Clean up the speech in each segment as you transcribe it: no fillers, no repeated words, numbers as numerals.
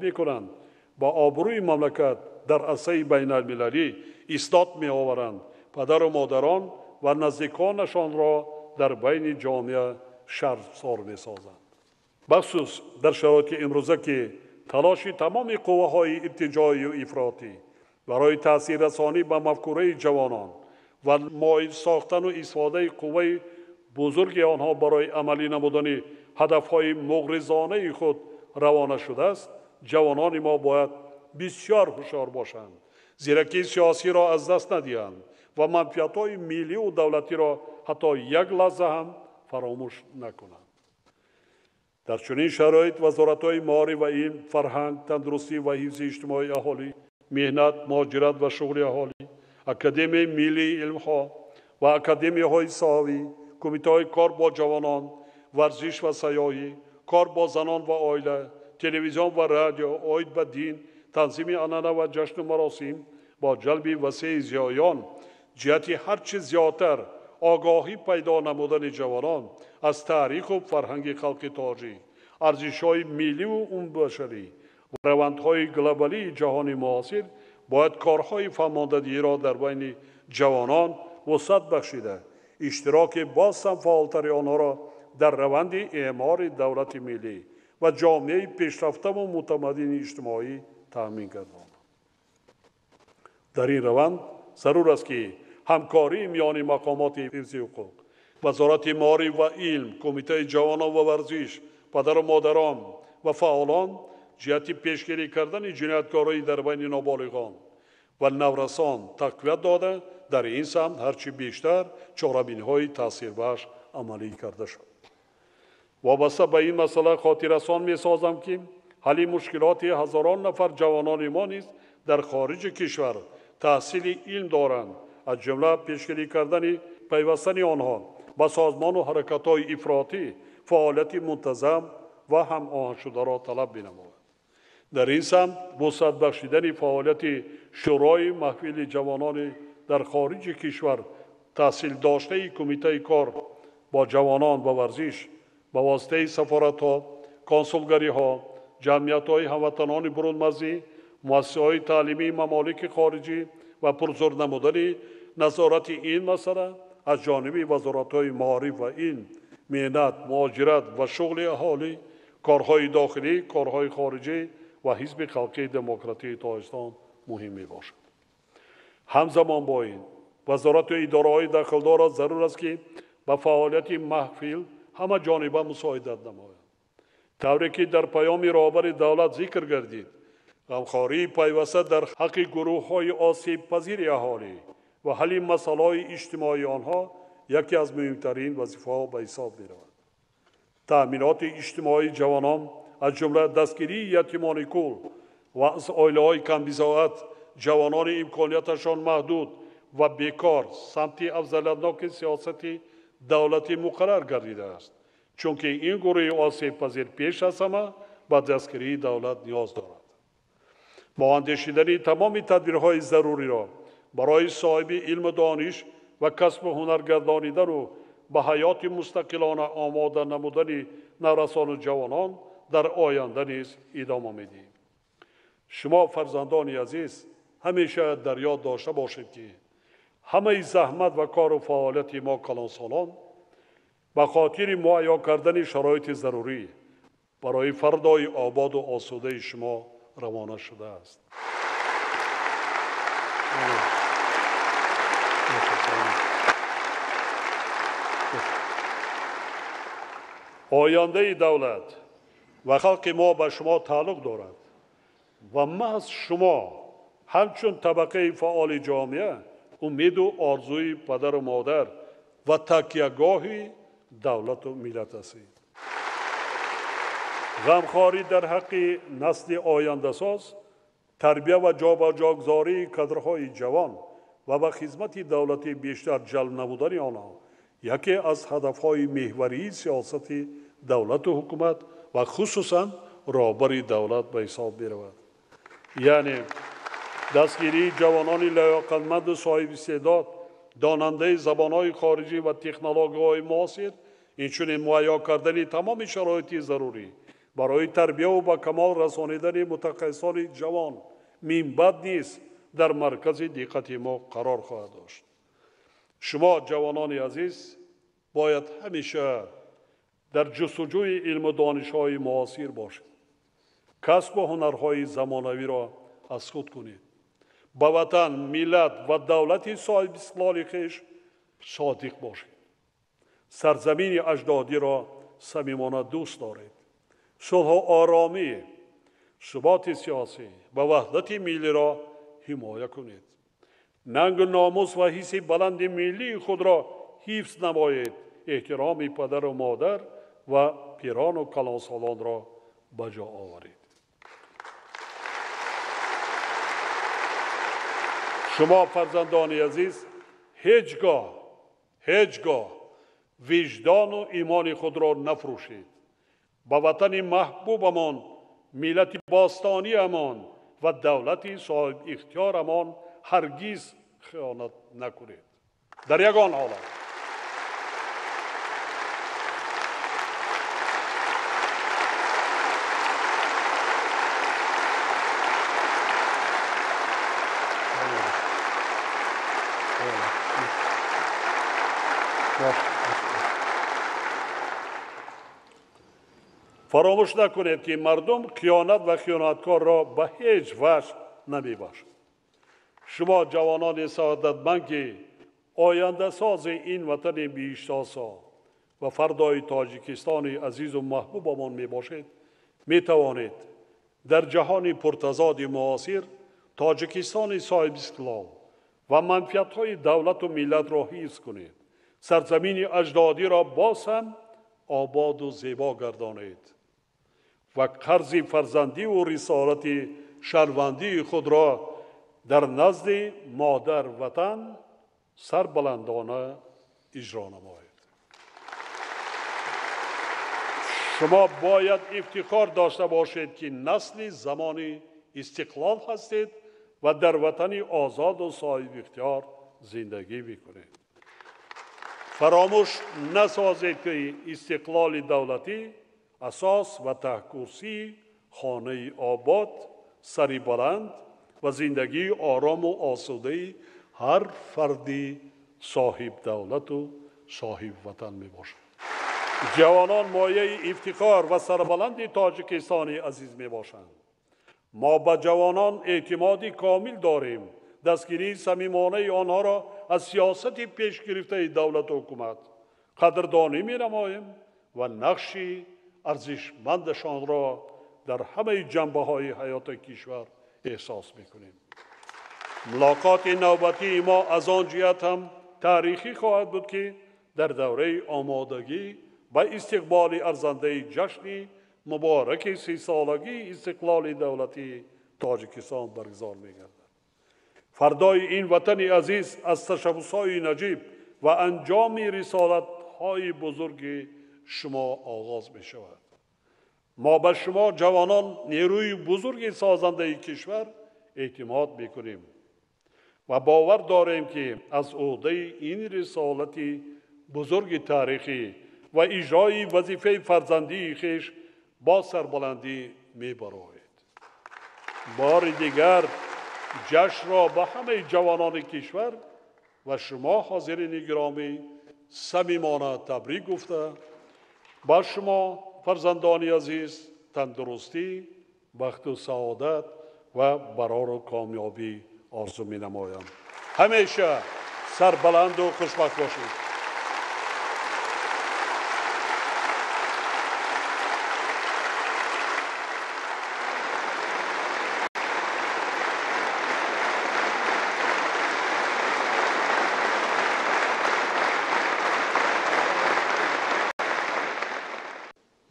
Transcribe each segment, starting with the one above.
мекунанд, ба обрӯи мамлакат дар арсаи байналмилалӣ иснод меоваранд, падару модарон ва наздиконашонро дар байни ҷомеа шармсор месозанд. Бахусус дар шароити имрӯза, ки талоши тамоми қувваҳои иртиҷоию ифротӣ барои таъсиррасонӣ ба мафкураи ҷавонон ва моил сохтану истифодаи қувваи бузурги онҳо барои амалӣ намудани ҳадафҳои муғризонаи худ равона шудааст, ҷавонони мо бояд бисёр ҳушёр бошанд, зиракии сиёсиро аз даст надиҳанд ва манфиатҳои миллию давлатиро ҳатто як лаҳза ҳам фаромӯш накунанд. Дар чунин шароит вазоратҳои маориф ва илм, фарҳанг, тандурустӣ ва ҳифзи иҷтимоии аҳолӣ, меҳнат, муҳоҷират ва шуғли аҳолӣ, Академияи миллии илмҳо ва академияҳои соҳавӣ, кумитаҳои кор бо ҷавонон, варзиш ва сайёҳӣ, кор бо занон ва оила, телевизион ва радио, оид ба дин, танзими анъана ва ҷашну маросим бо ҷалби васеи зиёён ҷиҳати ҳарчи зиёдтар огоҳӣ пайдо намудани ҷавонон аз таъриху фарҳанги халқи тоҷик, арзишҳои милливу умумбашарӣ ва равандҳои глобалии ҷаҳони муосир бояд корҳои фаҳмондадиҳиро дар байни ҷавонон вусъат бахшида, иштироки боз ҳам фаъолтари онҳоро дар раванди эъмори давлати миллӣ ва ҷомеаи пешрафтаву мутамаддини иҷтимоӣ таъмин гардонанд. Дар ин раванд зарур аст, ки ҳамкории миёни мақомоти ҳифзи ҳуқуқ, вазорати маориф ва илм, кумитаи ҷавонон ва варзиш, падару модарон ва фаъолон ҷиҳати пешгирӣ кардани ҷинояткории дар байни ноболиғон ва наврасон тақвият дода, дар ин самт ҳарчи бештар чорабиниҳои таъсирбахш амалӣ карда шавад. Вобаста ба ин масъала хотиррасон месозам, ки ҳалли мушкилоти ҳазорон нафар ҷавонони мо низ дар хориҷи кишвар таҳсили илм доранд, аз ҷумла пешгирӣ кардани пайвастани онҳо ба созмону ҳаракатҳои ифротӣ фаъолияти мунтазам ва ҳамоҳангшударо талаб менамояд. Дар ин самт вусъат бахшидани фаъолияти Шӯрои маҳфили ҷавонони дар хориҷи кишвар таҳсил доштаи Кумитаи кор бо ҷавонон ва варзиш ба воситаи сафоратҳо, консулгариҳо, ҷамъиятҳои ҳамватанони бурунмарзӣ, муассисаҳои таълимии мамолики хориҷӣ ва пурзур намудани назорати ин масъала аз ҷониби вазоратҳои маориф ва илм, меҳнат, муҳоҷират ва шуғли аҳолӣ, корҳои дохилӣ, корҳои хориҷӣ ва Ҳизби халқии демократии Тоҷикистон муҳим мебошад. Ҳамзамон бо ин вазорату идораҳои дахлдорро зарур аст, ки ба фаъолияти маҳфил ҳама ҷониба мусоидат намоянд. Тавре ки дар паёми роҳбари давлат зикр гардид, ғамхории пайваста дар ҳаққи гурӯҳҳои осебпазири аҳолӣ ва ҳалли масъалаҳои иҷтимоии онҳо яке аз муҳимтарин вазифаҳо ба ҳисоб меравад. Таъминоти иҷтимоии ҷавонон, аз ҷумла дастгирии ятимони кул ва аз оилаҳои камбизоат, ҷавонони имконияташон маҳдуд ва бекор самти афзалиятноки сиёсати давлатӣ муқаррар гардидааст, чунки ин гурӯҳи осебпазир пеш аз ҳама ба дастгирии давлат ниёз дорад. Бо андешидани тамоми тадбирҳои заруриро барои соҳиби илму дониш ва касбу ҳунар гардонидану ба ҳаёти мустақилона омода намудани наврасону ҷавонон дар оянда низ идома медиҳем. Шумо, фарзандони азиз, ҳамеша дар ёд дошта бошед, ки ҳамаи заҳмат ва кору фаъолияти мо калонсолон ба хотири муҳайё кардани шароити зарурӣ барои фардои ободу осудаи шумо равона шудааст. Ояндаи давлат ва халқи мо ба шумо тааллуқ дорад ва маҳз шумо ҳамчун табақаи фаъоли ҷомеа умеду орзуи падару модар ва такягоҳи давлату миллат ҳастед. Ғамхорӣ дар ҳаққи насли ояндасоз, тарбия ва ҷобаҷогузории кадрҳои ҷавон ва ба хизмати давлатӣ бештар ҷалб намудани онҳо яке аз ҳадафҳои меҳварии сиёсати давлату ҳукумат ва хусусан роҳбари давлат ба ҳисоб меравад. Яъне дастгирии ҷавонони лаёқатманду соҳибистеъдод, донандаи забонҳои хориҷӣ ва технологияҳои муосир, инчунин муҳайё кардани тамоми шароити зарурӣ Барои тарбияву ба камол расонидани мутахассисони ҷавон минбаъд низ дар маркази диққати мо қарор хоҳад дошт. Шумо, ҷавонони азиз, бояд ҳамеша дар ҷустуҷӯи илму донишҳои муосир бошед, касбу ҳунарҳои замонавиро аз худ кунед, ба ватан, миллат ва давлати соҳибистиқлоли хеш содиқ бошед, сарзамини аҷдодиро самимона дӯст доред, сулҳу оромӣ, суботи сиёсӣ ва ваҳдати миллиро ҳимоя кунед, нангу номус ва ҳисси баланди миллии худро ҳифз намоед, эҳтироми падару модар ва пирону калонсолонро ба ҷо оваред. Шумо, фарзандони азиз, ҳеҷ гоҳ виҷдону имони худро нафурӯшед. Ба ватани маҳбубамон, миллати бостониамон ва давлати соҳибихтиёрамон ҳаргиз хиёнат накунед. Дар ягон ҳолат. Фаромӯш накунед, ки мардум хиёнат ва хиёнаткорро ба ҳеҷ ваҷҳ намебахшад. Шумо, ҷавонони саодатманд, ки ояндасози ин ватани биҳиштосо ва фардои Тоҷикистони азизу маҳбубамон мебошед, метавонед дар ҷаҳони пуртазоди муосир Тоҷикистони соҳибистиқлол ва манфиатҳои давлату миллатро ҳифз кунед, сарзамини аҷдодиро боз ҳам ободу зебо гардонед ва қарзи фарзандиву рисолати шаҳрвандии худро дар назди модар ватан сарбаландона иҷро намоед. Шумо бояд ифтихор дошта бошед, ки насли замони истиқлол ҳастед ва дар ватани озоду соҳибихтиёр зиндагӣ мекунед. Фаромӯш насозед, ки истиқлоли давлатӣ асос ва таҳкурсии хонаи обод, сари баланд ва зиндагии орому осудаи ҳар фарди соҳибдавлату соҳибватан мебошад. Ҷавонон мояи ифтихор ва сарбаланди Тоҷикистони азиз мебошанд. Мо ба ҷавонон эътимоди комил дорем. Дастгирии самимонаи онҳоро аз сиёсати пешгирифтаи давлату ҳукумат қадрдонӣ менамоем ва нақши арзишмандашонро дар ҳамаи ҷанбаҳои ҳаёти кишвар эҳсос мекунем. Мулоқоти навбатии мо аз он ҷиҳат ҳам таърихӣ хоҳад буд, ки дар давраи омодагӣ ба истиқболи арзандаи ҷашни мубораки 30-солагии истиқлоли давлатии Тоҷикистон баргузор мегардад. Фардои ин ватани азиз аз ташаббусҳои наҷиб ва анҷоми рисолатҳои бузурги шумо оғоз мешавад. Мо ба шумо, ҷавонон, нерӯи бузурги созандаи кишвар эътимод мекунем ва бовар дорем, ки аз ӯҳдаи ин рисолати бузурги таърихӣ ва иҷрои вазифаи фарзандии хеш бо сарбаландӣ мебароед. Бори дигар ҷашнро ба ҳамаи ҷавонони кишвар ва шумо, ҳозирини гиромӣ, самимона табрик гуфта, ба шумо, фарзандони азиз, тандурустӣ, бахту саодат ва барору комёбӣ орзу менамоям. Ҳамеша сарбаланду хушбахт бошед.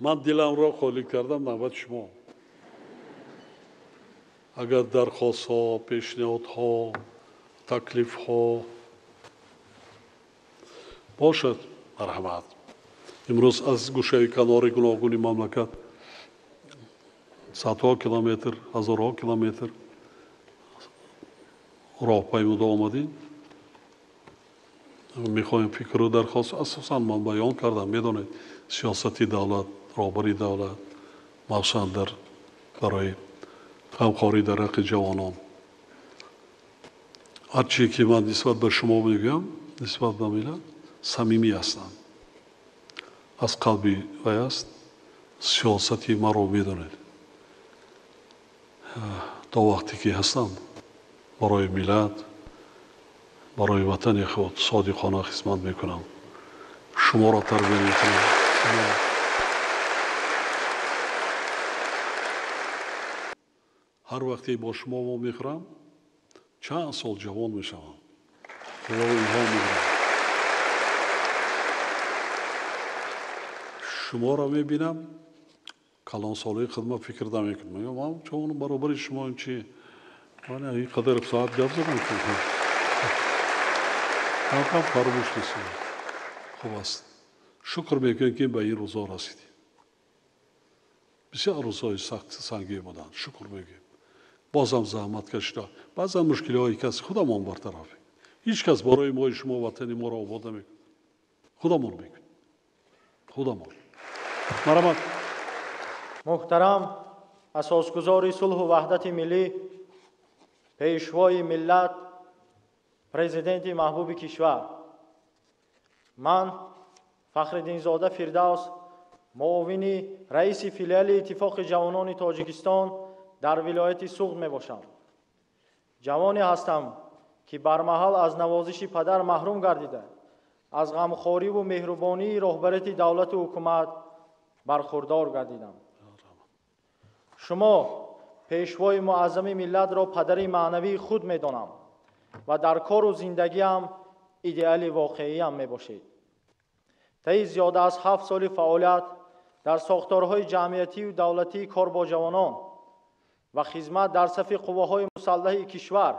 Ман диламро холӣ кардам, навбат шумо. Агар дархостҳо, пешниҳодҳо, таклифҳо бошад, марҳамат. Имрӯз аз гӯшаи канори гуногуни мамлакат садҳо километр, ҳазорҳо километр роҳ паймуда омадем. Мехоҳем фикру дархост, асосан ман баён кардам, медонед, сиёсати давлат, роҳбари давлат, Махсусан дар барои ғамхорӣ дар ҳаққи ҷавонон. Ҳарчие ки ман нисбат ба шумо мегӯям, нисбат ба миллат самимӣ ҳастам. Аз қалби вай аст. Сиёсати маро медонед. То вақте ки ҳастам барои миллат, барои ватани худ содиқона хизмат мекунам. Шуморо тарбия мекунам. Ҳар вақте бо шумо вомехӯрам, чанд сол ҷавон мешавам. Илҳом мегирам. Шуморо мебинам, калонсолии хидмат фикр намекунам. Мегӯям, ман ҷавонам баробари шумо чи? Ман ин қадар соат гап задам. Кам-кам фаромӯш нестам. Хуб аст. Шукр мекунем, ки ба ин рӯзҳо расидем. Бисёр рӯзҳои сахт сангин буданд. Шукр мегӯем. Бозам заҳмат кашида. Баъзан мушкилиҳои кас худамон бартараф мекунем. Ҳеҷ кас барои мои шумо ватани моро обод намекунад. Худамон мекунем. Худамон. Марҳамат. Муҳтарам асосгузори сулҳу ваҳдати миллӣ, пешвои миллат, президенти маҳбуби кишвар. Ман Фахриддинзода Фирдавс, муовини раиси филиали Иттифоқи ҷавонони Тоҷикистон дар вилояти Суғд мебошам. Ҷавоне ҳастам, ки бармаҳал аз навозиши падар маҳрум гардида, аз ғамхориву меҳрубонии роҳбарияти давлату ҳукумат бархурдор гардидам. Шумо пешвои муаззами миллатро падари маънавии худ медонам ва дар кору зиндагиам идеали воқеиам мебошед. Таи зиёда аз 7 соли фаъолият дар сохторҳои ҷамъиятию давлатии кор бо ҷавонон ва хизмат дар сафи қувваҳои мусаллаҳи кишвар,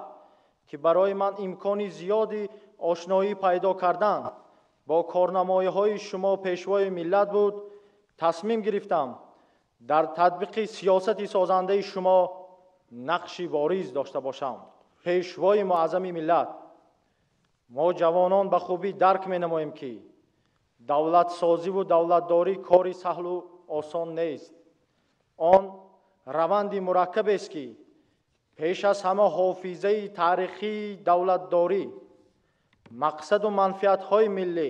ки барои ман имкони зиёди ошноӣ пайдо кардан бо корнамоиҳои шумо пешвои миллат буд, тасмим гирифтам дар татбиқи сиёсати созандаи шумо нақши бориз дошта бошам. Пешвои муаззами миллат, мо ҷавонон ба хубӣ дарк менамоем, ки давлатсозиву давлатдорӣ кори саҳлу осон нест. Он раванди мураккабест, ки пеш аз ҳама ҳофизаи таърихии давлатдорӣ, мақсаду манфиатҳои миллӣ,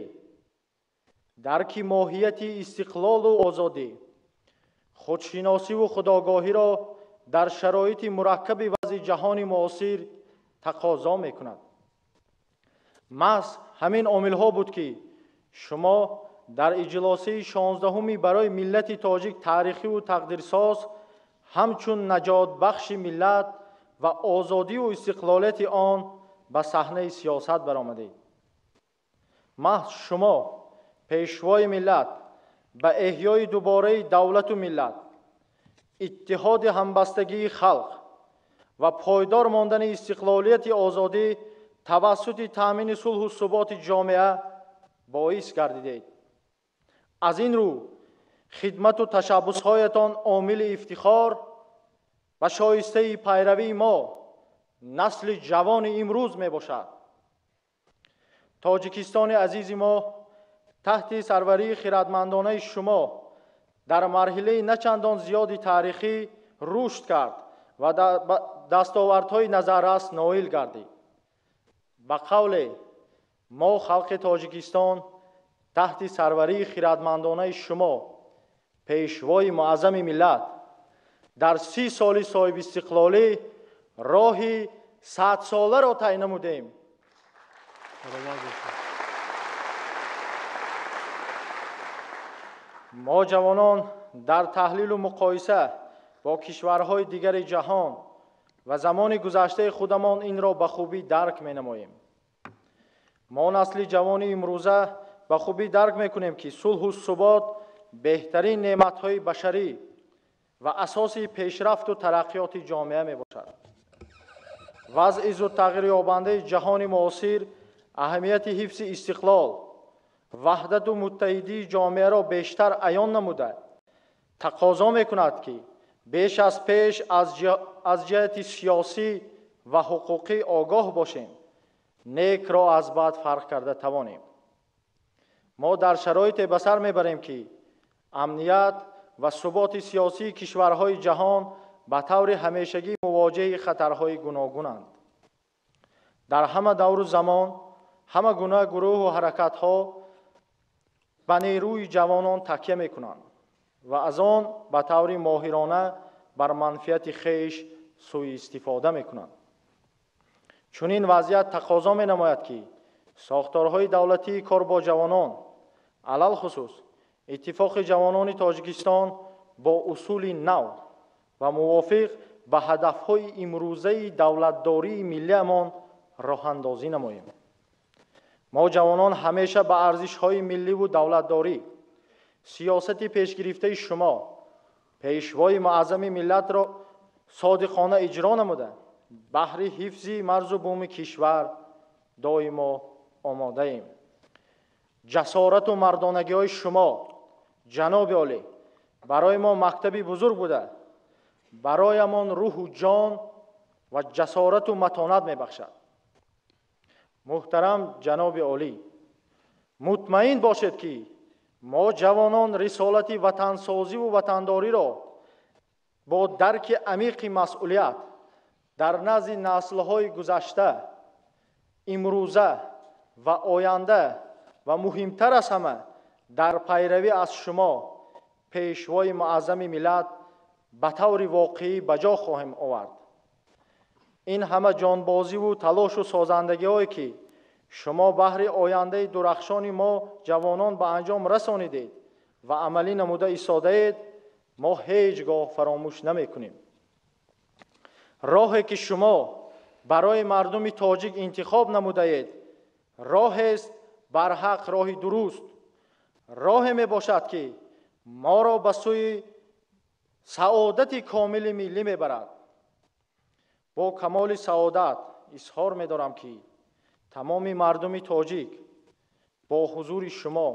дарки моҳияти истиқлолу озодӣ, худшиносиву худогоҳиро дар шароити мураккаби вазъи ҷаҳони муосир тақозо мекунад. Маҳз ҳамин омилҳо буд, ки шумо дар иҷлосияи 16-уми барои миллати тоҷик таърихиву тақдирсоз ҳамчун наҷотбахши миллат ва озодиву истиқлолияти он ба саҳнаи сиёсат баромадед. Маҳз шумо пешвои миллат ба эҳёи дубораи давлату миллат, иттиҳоди ҳамбастагии халқ ва пойдор мондани истиқлолияти озодӣ тавассути таъмини сулҳу суботи ҷомеа боис гардидед. Аз ин рӯ хидмату ташаббусҳоятон омили ифтихор ва шоистаи пайравии мо, насли ҷавони имрӯз мебошад. Тоҷикистони азизи мо таҳти сарварии хирадмандонаи шумо дар марҳилаи начандон зиёди таърихӣ рушд кард ва дастовардҳои назаррас ноил гардид. Ба қавле, мо халқи Тоҷикистон таҳти сарварии хирадмандонаи шумо, пешвои муаззами миллат, дар 30 соли соҳибистиқлолӣ роҳи 100-соларо тай намудем. Мо ҷавонон дар таҳлилу муқоиса бо кишварҳои дигари ҷаҳон ва замони гузаштаи худамон инро ба хубӣ дарк менамоем. Мо насли ҷавони имрӯза ба хубӣ дарк мекунем, ки сулҳу субот беҳтарин неъматҳои башарӣ ва асоси пешрафту тараққиёти ҷомеа мебошад. Вазъи зудтағйирёбандаи ҷаҳони муосир аҳамияти ҳифзи истиқлол, ваҳдату муттаҳидии ҷомеаро бештар аён намуда, тақозо мекунад, ки беш аз пеш аз ҷиҳати сиёсӣ ва ҳуқуқӣ огоҳ бошем, некро аз бад фарқ карда тавонем. Мо дар шароите ба сар мебарем, ки амният ва суботи сиёсии кишварҳои ҷаҳон ба таври ҳамешагӣ мувоҷиҳи хатарҳои гуногунанд. Дар ҳама давру замон ҳама гуна гурӯҳу ҳаракатҳо ба нерӯи ҷавонон такя мекунанд ва аз он ба таври моҳирона бар манфиати хеш сӯистифода мекунанд. Чунин вазъият тақозо менамояд, ки сохторҳои давлатии кор бо ҷавонон, алалхусус Иттифоқи ҷавонони Тоҷикистон бо усули нав ва мувофиқ ба ҳадафҳои имрӯзаи давлатдории миллиамон роҳандозӣ намоем. Мо ҷавонон ҳамеша ба арзишҳои милливу давлатдорӣ, сиёсати пешгирифтаи шумо, пешвои муаззами миллатро содиқона иҷро намуда, баҳри ҳифзи марзу буми кишвар доимо омодаем. Ҷасорату мардонагиҳои шумо, ҷаноби олӣ, барои мо мактаби бузург буда, бароямон рӯҳу ҷон ва ҷасорату матонат мебахшад. Муҳтарам ҷаноби олӣ, мутмаин бошед, ки мо ҷавонон рисолати ватансозиву ватандориро бо дарки амиқи масъулият дар назди наслҳои гузашта, имрӯза ва оянда ва муҳимтар аз ҳама дар пайравӣ аз шумо, пешвои муаззами миллат, ба таври воқеӣ ба ҷо хоҳем овард. Ин ҳама ҷонбозиву талошу созандагиҳое, ки шумо баҳри ояндаи дурахшони мо ҷавонон ба анҷом расонидед ва амалӣ намуда истодаед, мо ҳеҷ гоҳ фаромӯш намекунем. Роҳе, ки шумо барои мардуми тоҷик интихоб намудаед, роҳест барҳақ, роҳи дуруст, роҳе мебошад, ки моро ба сӯи саодати комили миллӣ мебарад. Бо камоли саодат изҳор медорам, ки тамоми мардуми тоҷик бо ҳузури шумо,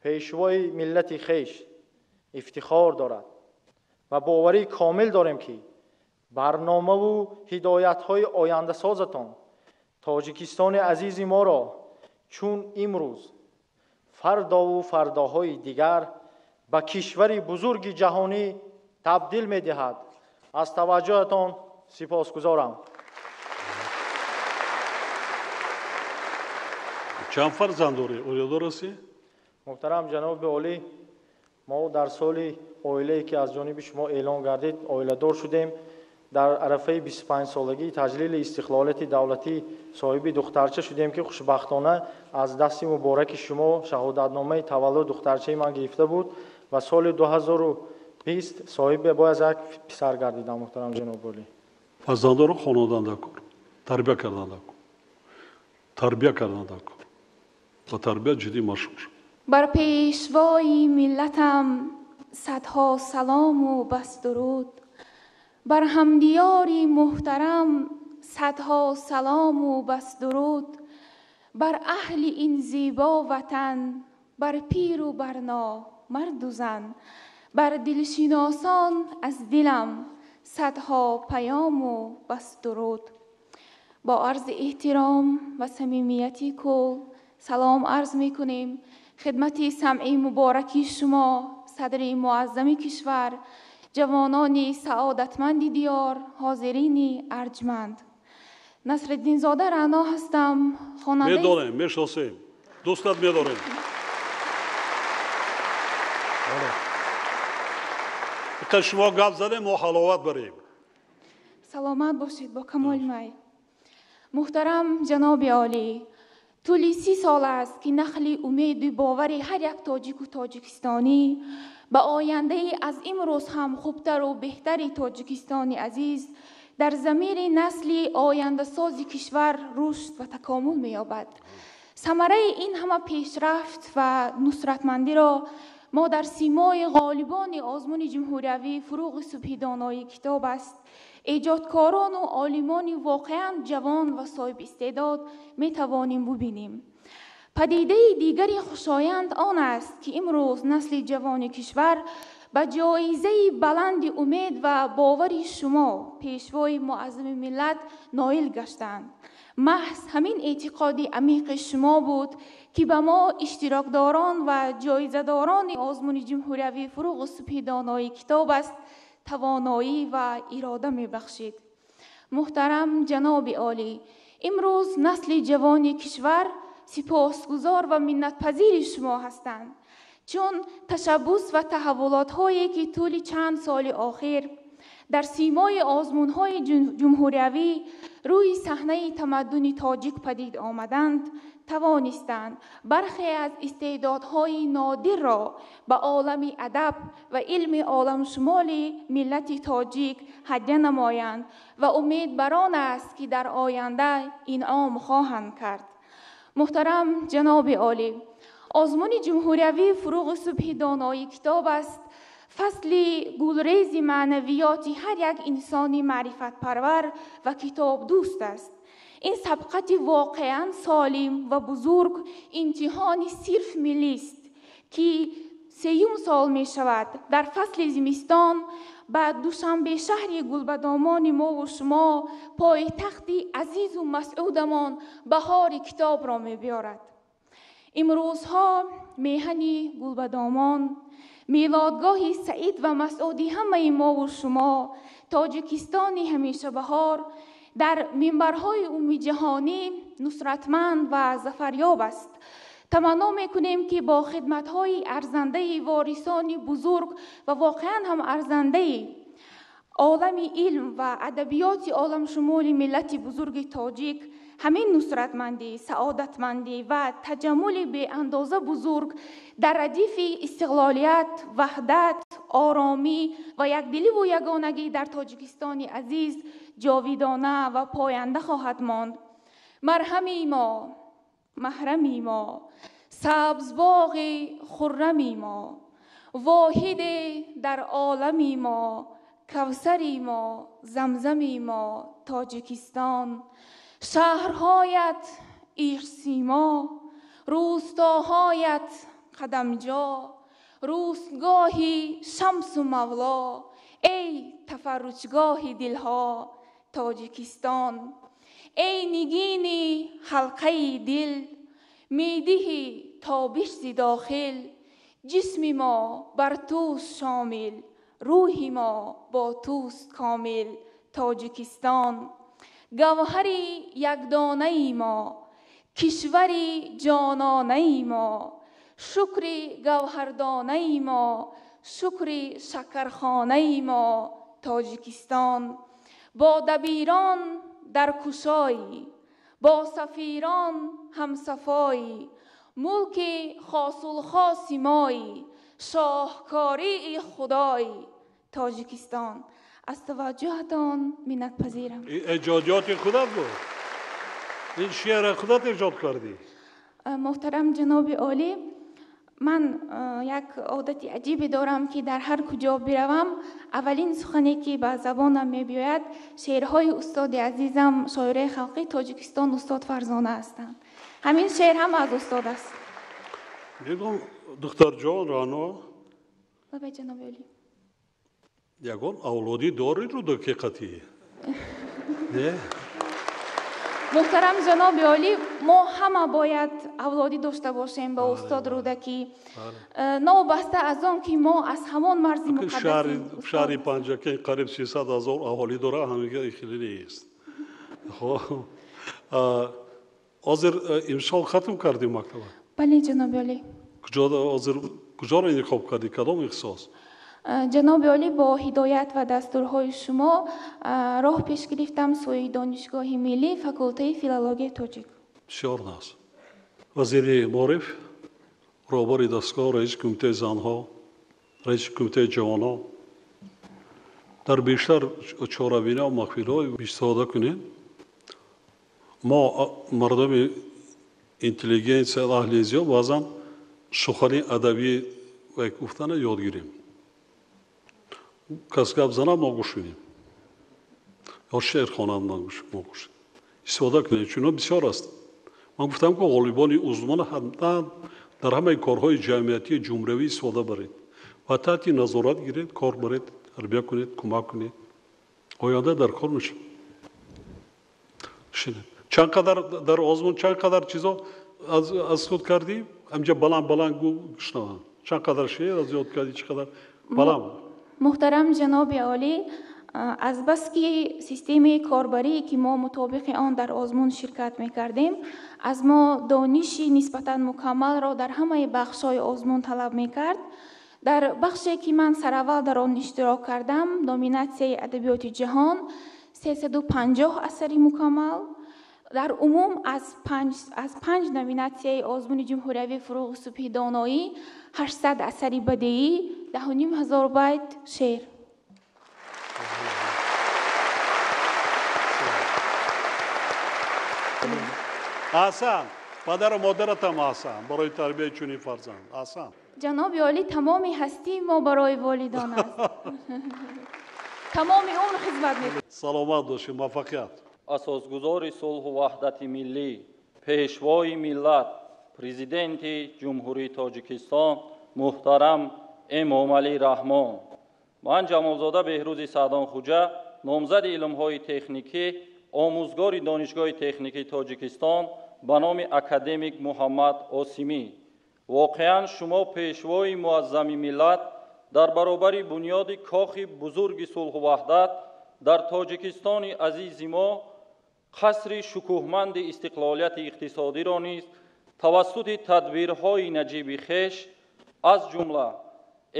пешвои миллати хеш, ифтихор дорад ва боварии комил дорем, ки барномаву ҳидоятҳои ояндасозатон Тоҷикистони азизи моро чун имрӯз, фардову фардоҳои дигар ба кишвари бузурги ҷаҳонӣ табдил медиҳад. Аз таваҷҷӯҳатон сипосгузорам. Чанд фарзанд дорӣ? Оиладор ҳастӣ? Муҳтарам ҷаноби олӣ, мо дар соли оилае, ки аз ҷониби шумо эълон гардид, оиладор шудем. Дар арафаи 25-солагии таҷлили истиқлолияти давлатӣ соҳиби духтарча шудем, ки хушбахтона аз дасти мубораки шумо шаҳодатномаи таваллуд духтарчаи ман гирифта буд ва соли 2020 соҳиби бояд як писар гардидам. Муҳтарам ҷаноби олӣ, фарзандоро хонондан дар кор, тарбия кардан дар кор, тарбия кардан дар кор, ба тарбия ҷиддӣ машғул шуд. Бар пешвои миллатам садҳо салому бас дуруд, бар ҳамдиёри муҳтарам садҳо салому бас дуруд, бар аҳли ин зебо ватан, бар пиру барно, марду зан, бар дилшиносон аз дилам садҳо паёму бас дуруд. Бо арзи эҳтиром ва самимияти кул салом арз мекунем хидмати самъи мубораки шумо, садри муаззами кишвар, ҷавонони саодатманди диёр, ҳозирини арҷманд. Насриддинзода Раъно ҳастам, хонандаи Медонем, мешиносем, дӯстат медорем. Ка шумо гап задем, мо ҳаловат барем. Саломат бошед, бо камоли майл. Муҳтарам ҷаноби олӣ, тӯли 30 сол аст, ки нахли умеду бовари ҳар як тоҷику тоҷикистонӣ ба ояндаи аз имрӯз ҳам хубтару беҳтари Тоҷикистони азиз дар замири насли ояндасози кишвар рушд ва такомул меёбад. Самараи ин ҳама пешрафт ва нусратмандиро мо дар симои ғолибони озмуни ҷумҳуриявӣ «Фурӯғи субҳи доноӣ китоб аст», эҷодкорону олимони воқеан ҷавон ва соҳибистеъдод метавонем бубинем. Падидаи дигари хушоянд он аст, ки имрӯз насли ҷавони кишвар ба ҷоизаи баланди умед ва бовари шумо, пешвои муаззами миллат, ноил гаштанд. Маҳз ҳамин эътиқоди амиқи шумо буд, ки ба мо иштирокдорон ва ҷоизадорони озмуни ҷумҳуриявии «Фурӯғи субҳи донои китоб аст» тавоноӣ ва ирода мебахшид. Муҳтарам ҷаноби олӣ, имрӯз насли ҷавони кишвар сипосгузор ва миннатпазири шумо ҳастанд, чун ташаббус ва таҳаввулотҳое, ки тӯли чанд соли охир дар симои озмунҳои ҷумҳуриявӣ рӯи саҳнаи тамаддуни тоҷик падид омаданд, тавонистанд бархе аз истеъдодҳои нодирро ба олами адаб ва илми оламшумоли миллати тоҷик ҳадя намоянд ва умед бар он аст, ки дар оянда инъом хоҳанд кард. Муҳтарам ҷаноби олӣ, озмуни ҷумҳуриявии «Фурӯғи субҳи донои китоб аст» фасли гулрези маънавиёти ҳар як инсони маърифатпарвар ва китобдӯст аст. Ин сабқати воқеан солим ва бузург имтиҳони сирф миллист, ки сеюм сол мешавад дар фасли зимистон ба Душанбе, шаҳри гулбадомони мову шумо, пойтахти азизу масъудамон, баҳори китобро мебиёрад. Имрӯзҳо меҳани гулбадомон, мелодгоҳи саид ва масъуди ҳамаи мову шумо, Тоҷикистони ҳамешабаҳор дар минбарҳои умумиҷаҳонӣ нусратманд ва зафарёб аст. Таманно мекунем, ки бо хидматҳои арзандаи ворисони бузург ва воқеан ҳам арзандаи олами илм ва адабиёти оламшумули миллати бузурги тоҷик ҳамин нусратмандӣ, саодатмандӣ ва таҷаммули беандоза бузург дар радифи истиқлолият, ваҳдат, оромӣ ва якдиливу ягонагӣ дар Тоҷикистони азиз ҷовидона ва поянда хоҳад монд. Марҳами мо, маҳрами мо, сабзбоғи хуррами мо, воҳиде дар олами мо, кавсари мо, замзами мо, Тоҷикистон. Шаҳрҳоят ишқсимо, рӯстоҳоят қадамҷо, рӯстгоҳи шамсу мавло, эй тафарруҷгоҳи дилҳо, Тоҷикистон. Эй нигини ҳалқаи дил, медиҳи тобиш зи дохил, ҷисми мо бар туст шомил, рӯҳи мо бо туст комил, Тоҷикистон. Гавҳари якдонаи мо, кишвари ҷононаи мо, шукри гавҳардонаи мо, шукри шакархонаи мо, Тоҷикистон. Бо дабирон дар кушоӣ, бо сафирон ҳамсафоӣ, мулки хосулхоси моӣ, шоҳкории худоӣ, Тоҷикистон. Аз таваҷҷӯҳатон миннатпазирам. Эҷодиёти худат буд? Ин шеъра худат эҷод кардӣ? Муҳтарам ҷаноби олӣ, ман як одати аҷибе дорам, ки дар ҳар куҷо биравам, аввалин сухане, ки ба забонам мебиёяд, шеърҳои устоди азизам, шоираи халқии Тоҷикистон устод Фарзона ҳастанд. Ҳамин шеър ҳам аз устод аст. Мегӯм, духтарҷон Рано. Лабай, ҷаноби олӣ. Ягон авлодӣ дорӣ Рӯдакӣ қатӣ? Не? Муҳтарам ҷаноби олӣ, мо ҳама бояд авлодӣ дошта бошем ба устод Рӯдакӣ, новобаста аз он ки мо аз ҳамон марзи муқаддаси шаҳри Панҷакент қариб 300 000 аҳолӣ дорад, ҳамига хеле нест. Хоб, ҳозир имсол хатм кардӣ мактаба? Бале, ҷаноби олӣ. Куҷо ҳозир, куҷоро интихоб кардӣ, кадом ихтисос? Ҷаноби олӣ, бо ҳидоят ва дастурҳои шумо роҳ пеш гирифтам сӯи Донишгоҳи миллӣ, факултаи филологияи тоҷик. Бисёр нағз. Вазири маориф, роҳбари дастгоҳ, раиси кумитаи занҳо, раиси кумитаи ҷавонон, дар бештар чорабиниҳо, маҳфилҳо истифода кунед. Мо, мардуми интеллигенсия, аҳли зиё, баъзан сухани адабӣ гуфтана ёд гирем. Кас гап занад, мо гӯш кунем, ё шеър хонад, мо гӯш истифода кунем, чун бисёр аст. Ман гуфтам, ки ғолибони озмуна ҳатман дар ҳамаи корҳои ҷамъиятии ҷумҳуриявӣ истифода баред ва таҳти назорат гиред, кор баред, тарбия кунед, кӯмак кунед, оянда дар кор мешавад. Чанд қадар дар озмун чанд қадар чизо аз худ кардӣ? Ҳамҷа баланд баланд гӯ шунаванд. Чанд қадар шеър аз ёд кардӣ, чӣ қадар баланд? Муҳтарам ҷаноби олӣ, азбаски системаи корбарие ки мо мутобиқи он дар озмун ширкат мекардем, аз мо дониши нисбатан мукаммалро дар ҳамаи бахшҳои озмун талаб мекард. Дар бахше ки ман сараввал дар он иштирок кардам, номинатсияи адабиёти ҷаҳон, 350 асари мукаммал. Дар умум аз панҷ номинатсияи озмуни ҷумҳуриявии фуруғи субҳи доноӣ 800 асари бадеӣ, 10 500 байт шеър. Аҳсан, падару модаратам аҳсан барои тарбияи чунин фарзанд. Аҳсан. Ҷаноби олӣ, тамоми ҳастии мо барои волидон аст. Тамоми умр хизмат мекунем. Саломат бошед, муваффақият. Асосгузори сулҳу ваҳдати миллӣ, пешвои миллат, президенти Ҷумҳурии Тоҷикистон муҳтарам Эмомалӣ Раҳмон. Ман Ҷамолзода Беҳрӯзи Саъдонхуҷа, номзади илмҳои техникӣ, омӯзгори Донишгоҳи техникии Тоҷикистон ба номи академик Муҳаммад Осимӣ. Воқеан шумо пешвои муаззами миллат дар баробари бунёди кохи бузурги сулҳу ваҳдат дар Тоҷикистони азизи мо қасри шукӯҳманди истиқлолияти иқтисодиро низ тавассути тадбирҳои наҷиби хеш, аз ҷумла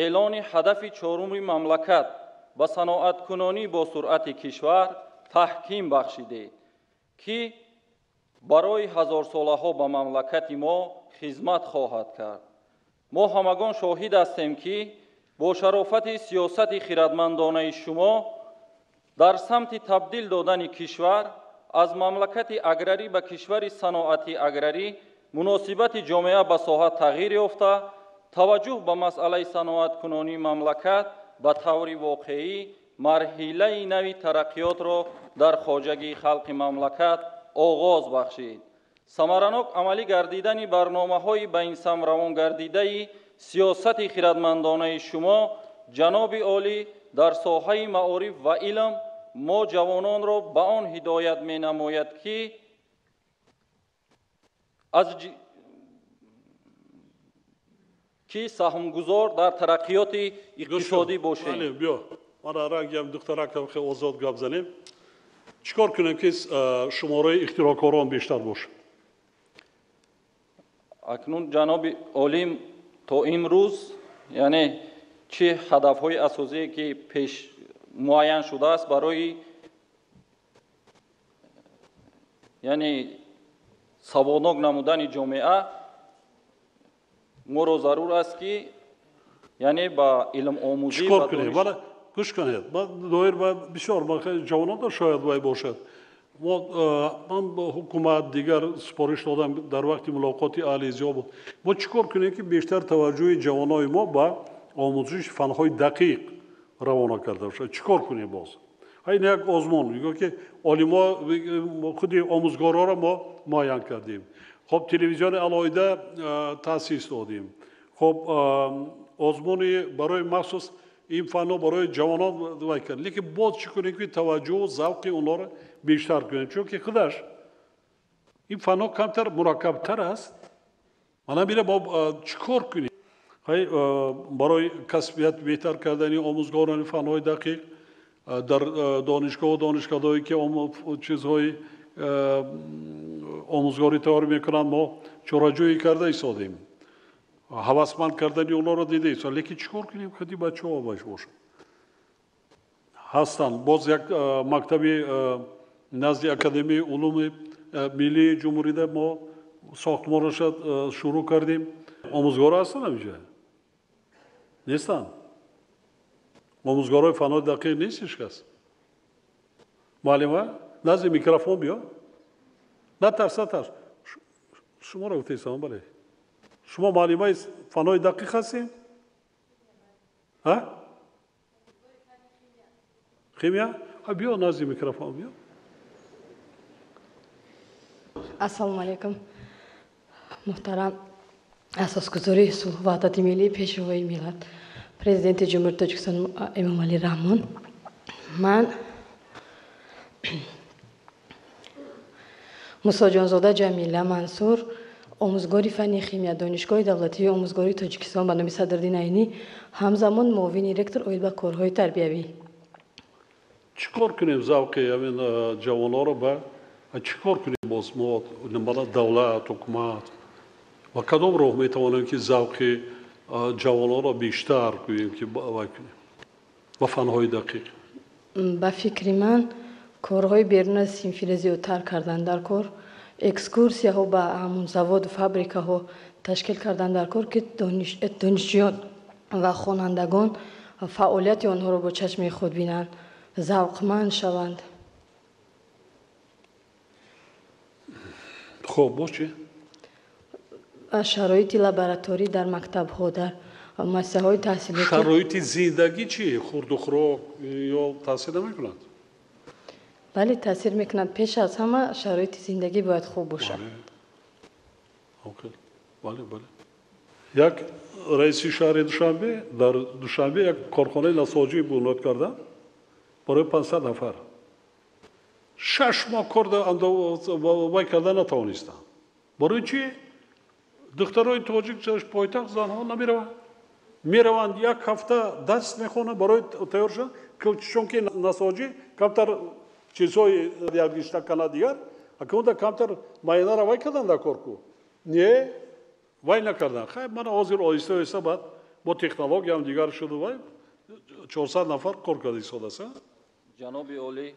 эълони ҳадафи чоруми мамлакат ба саноаткунонӣ бо суръати кишвар таҳким бахшидед, ки барои ҳазорсолаҳо ба мамлакати мо хизмат хоҳад кард. Мо ҳамагон шоҳид ҳастем, ки бо шарофати сиёсати хирадмандонаи шумо дар самти табдил додани кишвар аз мамлакати аграрӣ ба кишвари саноати аграрӣ муносибати ҷомеа ба соҳа тағйир ёфта, таваҷҷӯҳ ба масъалаи саноаткунонии мамлакат ба таври воқеӣ марҳилаи нави тараққиётро дар хоҷагии халқи мамлакат оғоз бахшид. Самаранок амалӣ гардидани барномаҳои ба ин самт равон гардидаи сиёсати хирадмандонаи шумо, ҷаноби олӣ, дар соҳаи маориф ва илм мо ҷавононро ба он ҳидоят менамояд, ки аз ки саҳмгузор дар тараққиёти иқтисодӣ бошем. Биё, мана рангиам духтаракам хеле озод гап занем. Чӣ кор кунем, ки шумораи ихтироъкорон бештар бошад? Акнун, ҷаноби олим, то имрӯз, яъне чӣ ҳадафҳои асосие ки пеш муайян шудааст барои, яъне саводнок намудани ҷомеа, моро зарур аст, ки яъне ба илмомӯзӣ чӣ кор кунем? Вала гӯш кунед, ман доир ба бисёр ҷавонон шояд вай бошад. Ман бо ҳукумат дигар супориш додам дар вақти мулоқоти аҳли зиё буд. Мо чӣ кор кунем, ки бештар таваҷҷӯҳи ҷавонои мо ба омӯзиши фанҳои дақиқ равона карда бошад? Чӣ кор кунем боз? Ин як озмун, мегӯяд ки олимо, худи омӯзгорҳоро мо муайян кардем. Хоб, телевизиони алоҳида таъсис додем. Хоб, озмуни барои махсус ин фанҳо барои ҷавонон вай кард. Лекин боз чӣ кунем, ки таваҷҷӯҳу завқи онҳоро бештар кунем? Чунки худаш ин фанҳо камтар мураккабтар аст. Мана бира, мо чӣ кор кунем? Барои касбият беҳтар кардани омӯзгорони фанҳои дақиқ дар донишгоҳу донишкадаҳое ки чизҳои омӯзгорӣ тайёр мекунанд, мо чораҷӯӣ карда истодем, ҳавасманд кардани онҳоро дида истодем. Лекин чӣ кор кунем, худи бачаҳо бошад ҳастанд? Боз як мактаби назди Академияи улуми миллии ҷумҳурида мо сохтмонаша шурӯъ кардем. Омӯзгоро ҳастанд ҳаминҷа? Нестанд? Омӯзгорои фанҳои дақиқ нест ҳеҷ кас? Муаллима, назди микрофон биё. Натарс, натарс. Шуморо гуфтаистам, бале. Шумо муаллимаи фанҳои дақиқ ҳастед? А? Химия? Биё назди микрофон, биё. Ассалому алайкум, муҳтарам асосгузори сулҳу ваҳдати миллӣ, пешвои миллат, президенти Ҷумҳурии Тоҷикистон Эмомалӣ Раҳмон. Ман Мусоҷонзода Ҷамила Мансур, омӯзгори фанни химия, Донишгоҳи давлатии омӯзгории Тоҷикистон ба номи Садриддин Айнӣ, ҳамзамон муовини ректор оид ба корҳои тарбиявӣ. Чӣ кор кунем завқи ҳамин ҷавонҳоро ба чӣ кор кунем боз мо давлат, ҳукумат ва кадом роҳ метавонем ки завқи ҷавонҳоро бештар кунем ки вай кунем ба фанҳои дақиқ? Ба фикри ман корҳои берун аз синфиро зиёдтар кардан дар кор, экскурсияҳо ба ҳамун заводу фабрикаҳо ташкил кардан дар кор, ки донишҷӯён ва хонандагон фаъолияти онҳоро бо чашми худ бинанд, завқманд шаванд. Хуб, боз чӣ? Шароити лабораторӣ дар мактабҳо, дар муассисаҳои таҳсилотӣ. Шароити зиндагӣ чӣ? Хурду хӯрок ё таъсир намекунад? Бале, таъсир мекунад. Пеш аз ҳама шароити зиндагӣ бояд хуб бошад. Бале, бале. Як раиси шаҳри Душанбе дар Душанбе як корхонаи насоҷӣ бунёд карданд барои 500 нафар. 6 моҳ кор вай карда натавонистанд. Барои чӣ? Духтарои тоҷик пойтахт занҳо намераванд. Мераванд як ҳафта дарс мехонанд барои тайёр шудан, чунки насоҷӣ камтар чизҳои ягишта кана дигар, акунда камтар майнара вай кардан дар кор ку. Не, вай накардан. Хай мана ҳозир оҳиста оҳиста баъд бо технологиям дигар шуду вай 400 нафар кор карда истодааст. Ҷаноби олӣ,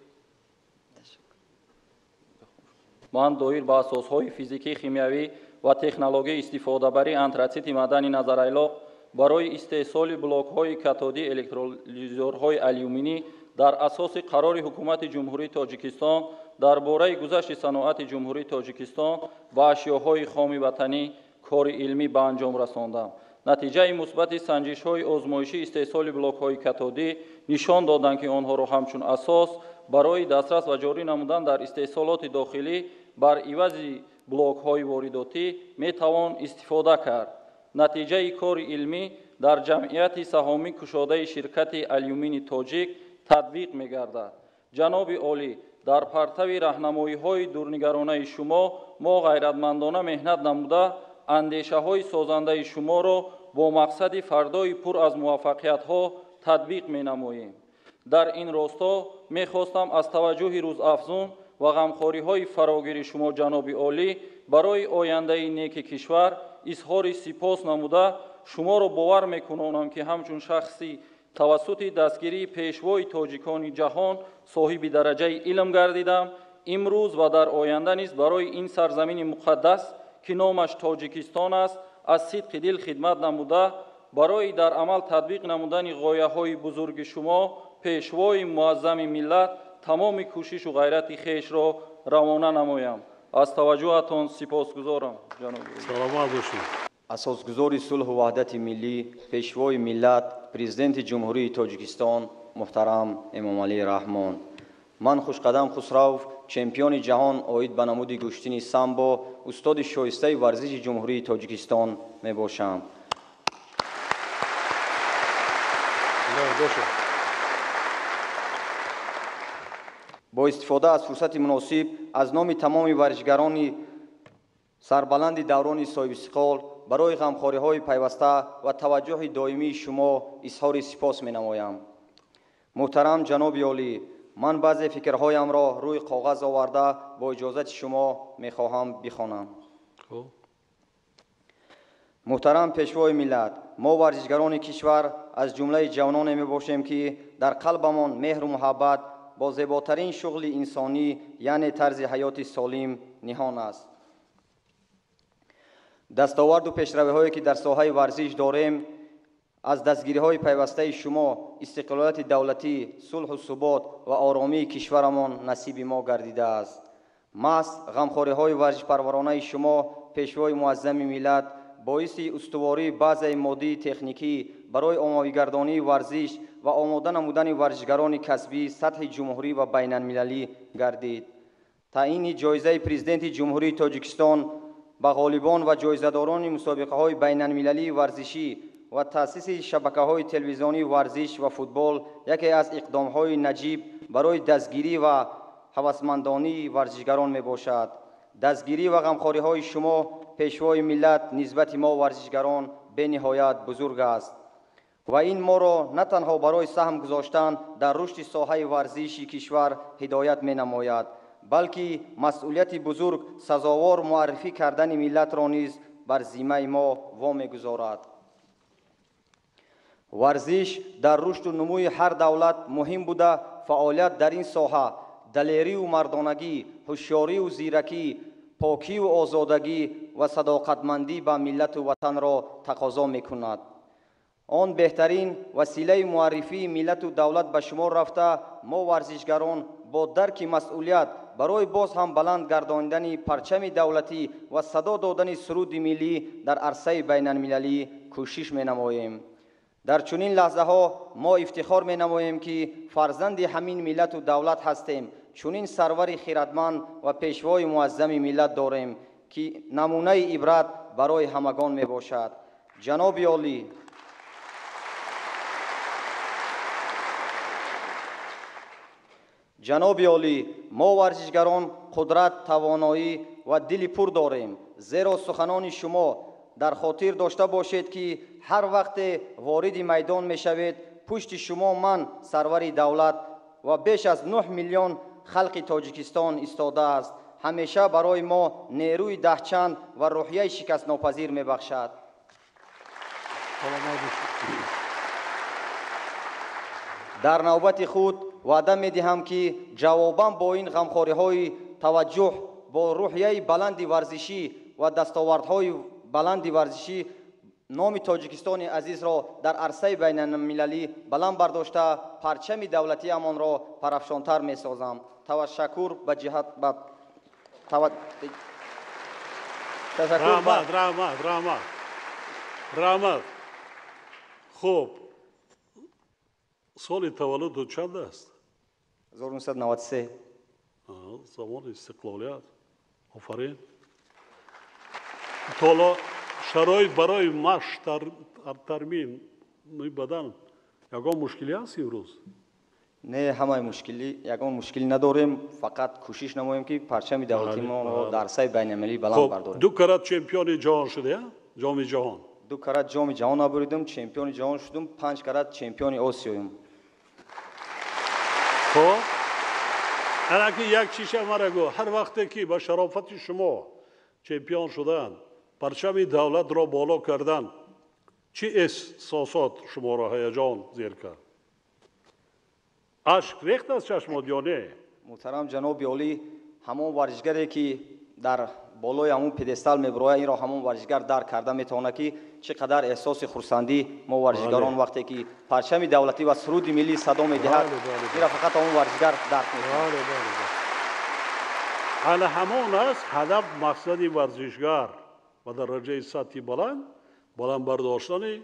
ман доир ба асосҳои физикӣ, химиявӣ ва технологияи истифодабарии антрацити маъдани назарайлоқ барои истеҳсоли блокҳои катодӣ электролизёрҳои алюминӣ дар асоси қарори Ҳукумати Ҷумҳурии Тоҷикистон дар бораи гузашти саноати Ҷумҳурии Тоҷикистон ба ашёҳои хоми ватанӣ кори илмӣ ба анҷом расондам. Натиҷаи мусбати санҷишҳои озмоишии истеҳсоли блокҳои катодӣ нишон доданд, ки онҳоро ҳамчун асос барои дастрас ва ҷорӣ намудан дар истеҳсолоти дохилӣ бар ивази блокҳои воридотӣ метавон истифода кард. Натиҷаи кори илмӣ дар ҷамъияти саҳомӣ кушодаи ширкати алюмини тоҷик татбиқ мегардад. Ҷаноби олӣ, дар партави раҳнамоиҳои дурнигаронаи шумо мо ғайратмандона меҳнат намуда андешаҳои созандаи шуморо бо мақсади фардои пур аз муваффақиятҳо татбиқ менамоем. Дар ин росто мехостам аз таваҷҷӯҳи рӯзафзун ва ғамхориҳои фарогири шумо, ҷаноби олӣ, барои ояндаи неки кишвар изҳори сипос намуда шуморо бовар мекунонам, ки ҳамчун шахси тавассути дастгирии пешвои тоҷикони ҷаҳон соҳиби дараҷаи илм гардидам, имрӯз ва дар оянда низ барои ин сарзамини муқаддас, ки номаш Тоҷикистон аст, аз сидқи дил хидмат намуда барои дар амал татбиқ намудани ғояҳои бузурги шумо, пешвои муаззами миллат, тамоми кӯшишу ғайрати хешро равона намоям. Аз таваҷҷӯҳатон сипосгузорам, ҷаноби олӣ. Саломат бошед. Асосгузори сулҳу ваҳдати миллӣ, пешвои миллат, президенти Ҷумҳурии Тоҷикистон муҳтарам Эмомалӣ Раҳмон. Ман Хушқадам Хусрав, чемпиони ҷаҳон оид ба намуди гӯштини самбо, устоди шоистаи варзиши Ҷумҳурии Тоҷикистон мебошам. Бо истифода аз фурсати муносиб аз номи тамоми варзишгарони сарбаланди даврони соҳибистиқлол барои ғамхориҳои пайваста ва таваҷҷӯҳи доимии шумо изҳори сипос менамоям. Муҳтарам ҷаноби олӣ, ман баъзе фикрҳоямро рӯи коғаз оварда бо иҷозати шумо мехоҳам бихонам. Муҳтарам пешвои миллат, мо варзишгарони кишвар аз ҷумлаи ҷавононе мебошем, ки дар қалбамон меҳру муҳаббат бо зеботарин шуғли инсонӣ, яъне тарзи ҳаёти солим ниҳон аст. Дастоварду пешравиҳое ки дар соҳаи варзиш дорем, аз дастгириҳои пайвастаи шумо, истиқлолияти давлатӣ, сулҳу субот ва оромии кишварамон насиби мо гардидааст. Маҳз ғамхориҳои варзишпарваронаи шумо, пешвои муаззами миллат, боиси устувории баъзаи моддии техникӣ барои оммавигардонии варзиш ва омода намудани варзишгарони касбии сатҳи ҷумҳурӣ ва байналмилалӣ гардид. Таъини ҷоизаи президенти Ҷумҳурии Тоҷикистон ба ғолибон ва ҷоизадорони мусобиқаҳои байналмилалии варзишӣ ва таъсиси шабакаҳои телевизионии варзиш ва футбол яке аз иқдомҳои наҷиб барои дастгирӣ ва ҳавасмандонии варзишгарон мебошад. Дастгирӣ ва ғамхориҳои шумо, пешвои миллат, нисбати мо варзишгарон бениҳоят бузург аст ва ин моро на танҳо барои саҳм гузоштан дар рушди соҳаи варзиши кишвар ҳидоят менамояд, балки масъулияти бузург сазовор муаррифӣ кардани миллатро низ бар зиммаи мо вомегузорад. Варзиш дар рушду нумӯи ҳар давлат муҳим буда, фаъолият дар ин соҳа далерию мардонагӣ, ҳушёрию зиракӣ, покию озодагӣ ва садоқатмандӣ ба миллату ватанро тақозо мекунад. Он беҳтарин василаи муаррифии миллату давлат ба шумор рафта, мо варзишгарон бо дарки масъулият барои боз ҳам баланд гардонидани парчами давлатӣ ва садо додани суруди миллӣ дар арсаи байналмилалӣ кӯшиш менамоем. Дар чунин лаҳзаҳо мо ифтихор менамоем, ки фарзанди ҳамин миллату давлат ҳастем. Чунин сарвари хиратманд ва пешвои муаззами миллат дорем, ки намунаи ибрат барои ҳамагон мебошад. Ҷаноби олӣ, ҷаноби олӣ, мо варзишгарон қудрат, тавоноӣ ва дили пур дорем, зеро суханони шумо дар хотир дошта бошед, ки ҳар вақте вориди майдон мешавед, пушти шумо ман, сарвари давлат ва беш аз 9 миллион халқи Тоҷикистон истодааст. Ҳамеша барои мо нерӯи даҳчанд ва рӯҳияи шикастнопазир мебахшад. Дар навбати худ ваъда медиҳам, ки ҷавобан бо ин ғамхориҳои таваҷҷӯҳ бо рӯҳияи баланди варзишӣ ва дастовардҳои баланди варзишӣ номи Тоҷикистони азизро дар арсаи байналмилалӣ баланд бардошта, парчами давлатиамонро парафшонтар месозам. Ташаккур ба ҷиҳат ба раҳмат, раҳмат, раҳмат, раҳмат. Хуб, соли таваллуду чанд аст? 1993. Замони истиқлолият. Офарин. Ҳоло шароит барои машқ, тармими бадан ягон мушкилӣ ҳаст имрӯз? Не, ҳамаи мушкилӣ, ягон мушкилӣ надорем, фақат кӯшиш намоем, ки парчами давлатимонро дар арсаи байналмилалӣ баланд бардорем. Ду карат чемпиони ҷаҳон шуда, ҷоми ҷаҳон? Ду карат ҷоми ҷаҳон набуридум, чемпиони ҷаҳон шудум, 5 карат чемпиони Осиёем. Хоб, анаки як чиша мара гӯ, ҳар вақте ки ба шарофати шумо чемпион шудан, парчами давлатро боло кардан, чӣ эҳсосот шуморо ҳаяҷон зер кард? Ашк рехт аз чашмот ё не? Муҳтарам ҷаноби олӣ, ҳамон варзишгаре ки дар болои ҳамон пьедестал мебирояд, инро ҳамон варзишгар дарк карда метавонад, ки чӣ қадар эҳсоси хурсандӣ мо варзишгарон вақте ки парчами давлатӣ ва суруди миллӣ садо медиҳад, инро фақат ҳамон варзишгар дарк мекунад. Ана ҳамон аст ҳадаф, мақсади варзишгар ба дараҷаи сатҳи баланд, баланд бардоштани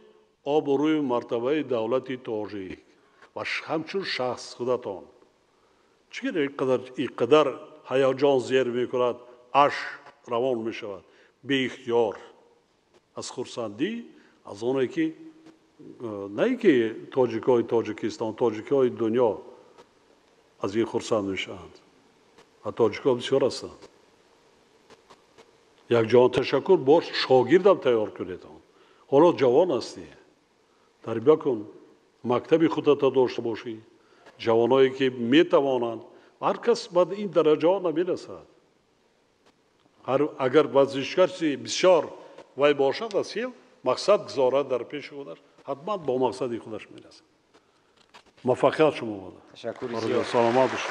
обрӯи мартабаи давлати тоҷик ва ҳамчун шахс худатон. Чӣ қадар ҳаяҷон зер мекунад, ашк равон мешавад беихтиёр аз хурсандӣ, аз оне ки на ин ки тоҷикҳои Тоҷикистон, тоҷикҳои дунё аз ин хурсанд мешаванд ва тоҷикҳо бисёр ҳастанд. Як ҷаҳон ташаккур, бош шогирдам тайёр кунед. Ҳоло ҷавон ҳастӣ, тарбия кун, мактаби худата дошта бошӣ, ҷавоное ки метавонанд. Ҳар кас ба ин дараҷаҳо намерасад. Агар варзишгари бисёр вай бошад, асил мақсад гузорад дар пеши худаш, ҳатман бо мақсади худаш мерасад. Муваффақият шумо бод. Ташаккури зиёд. Саломат бошед.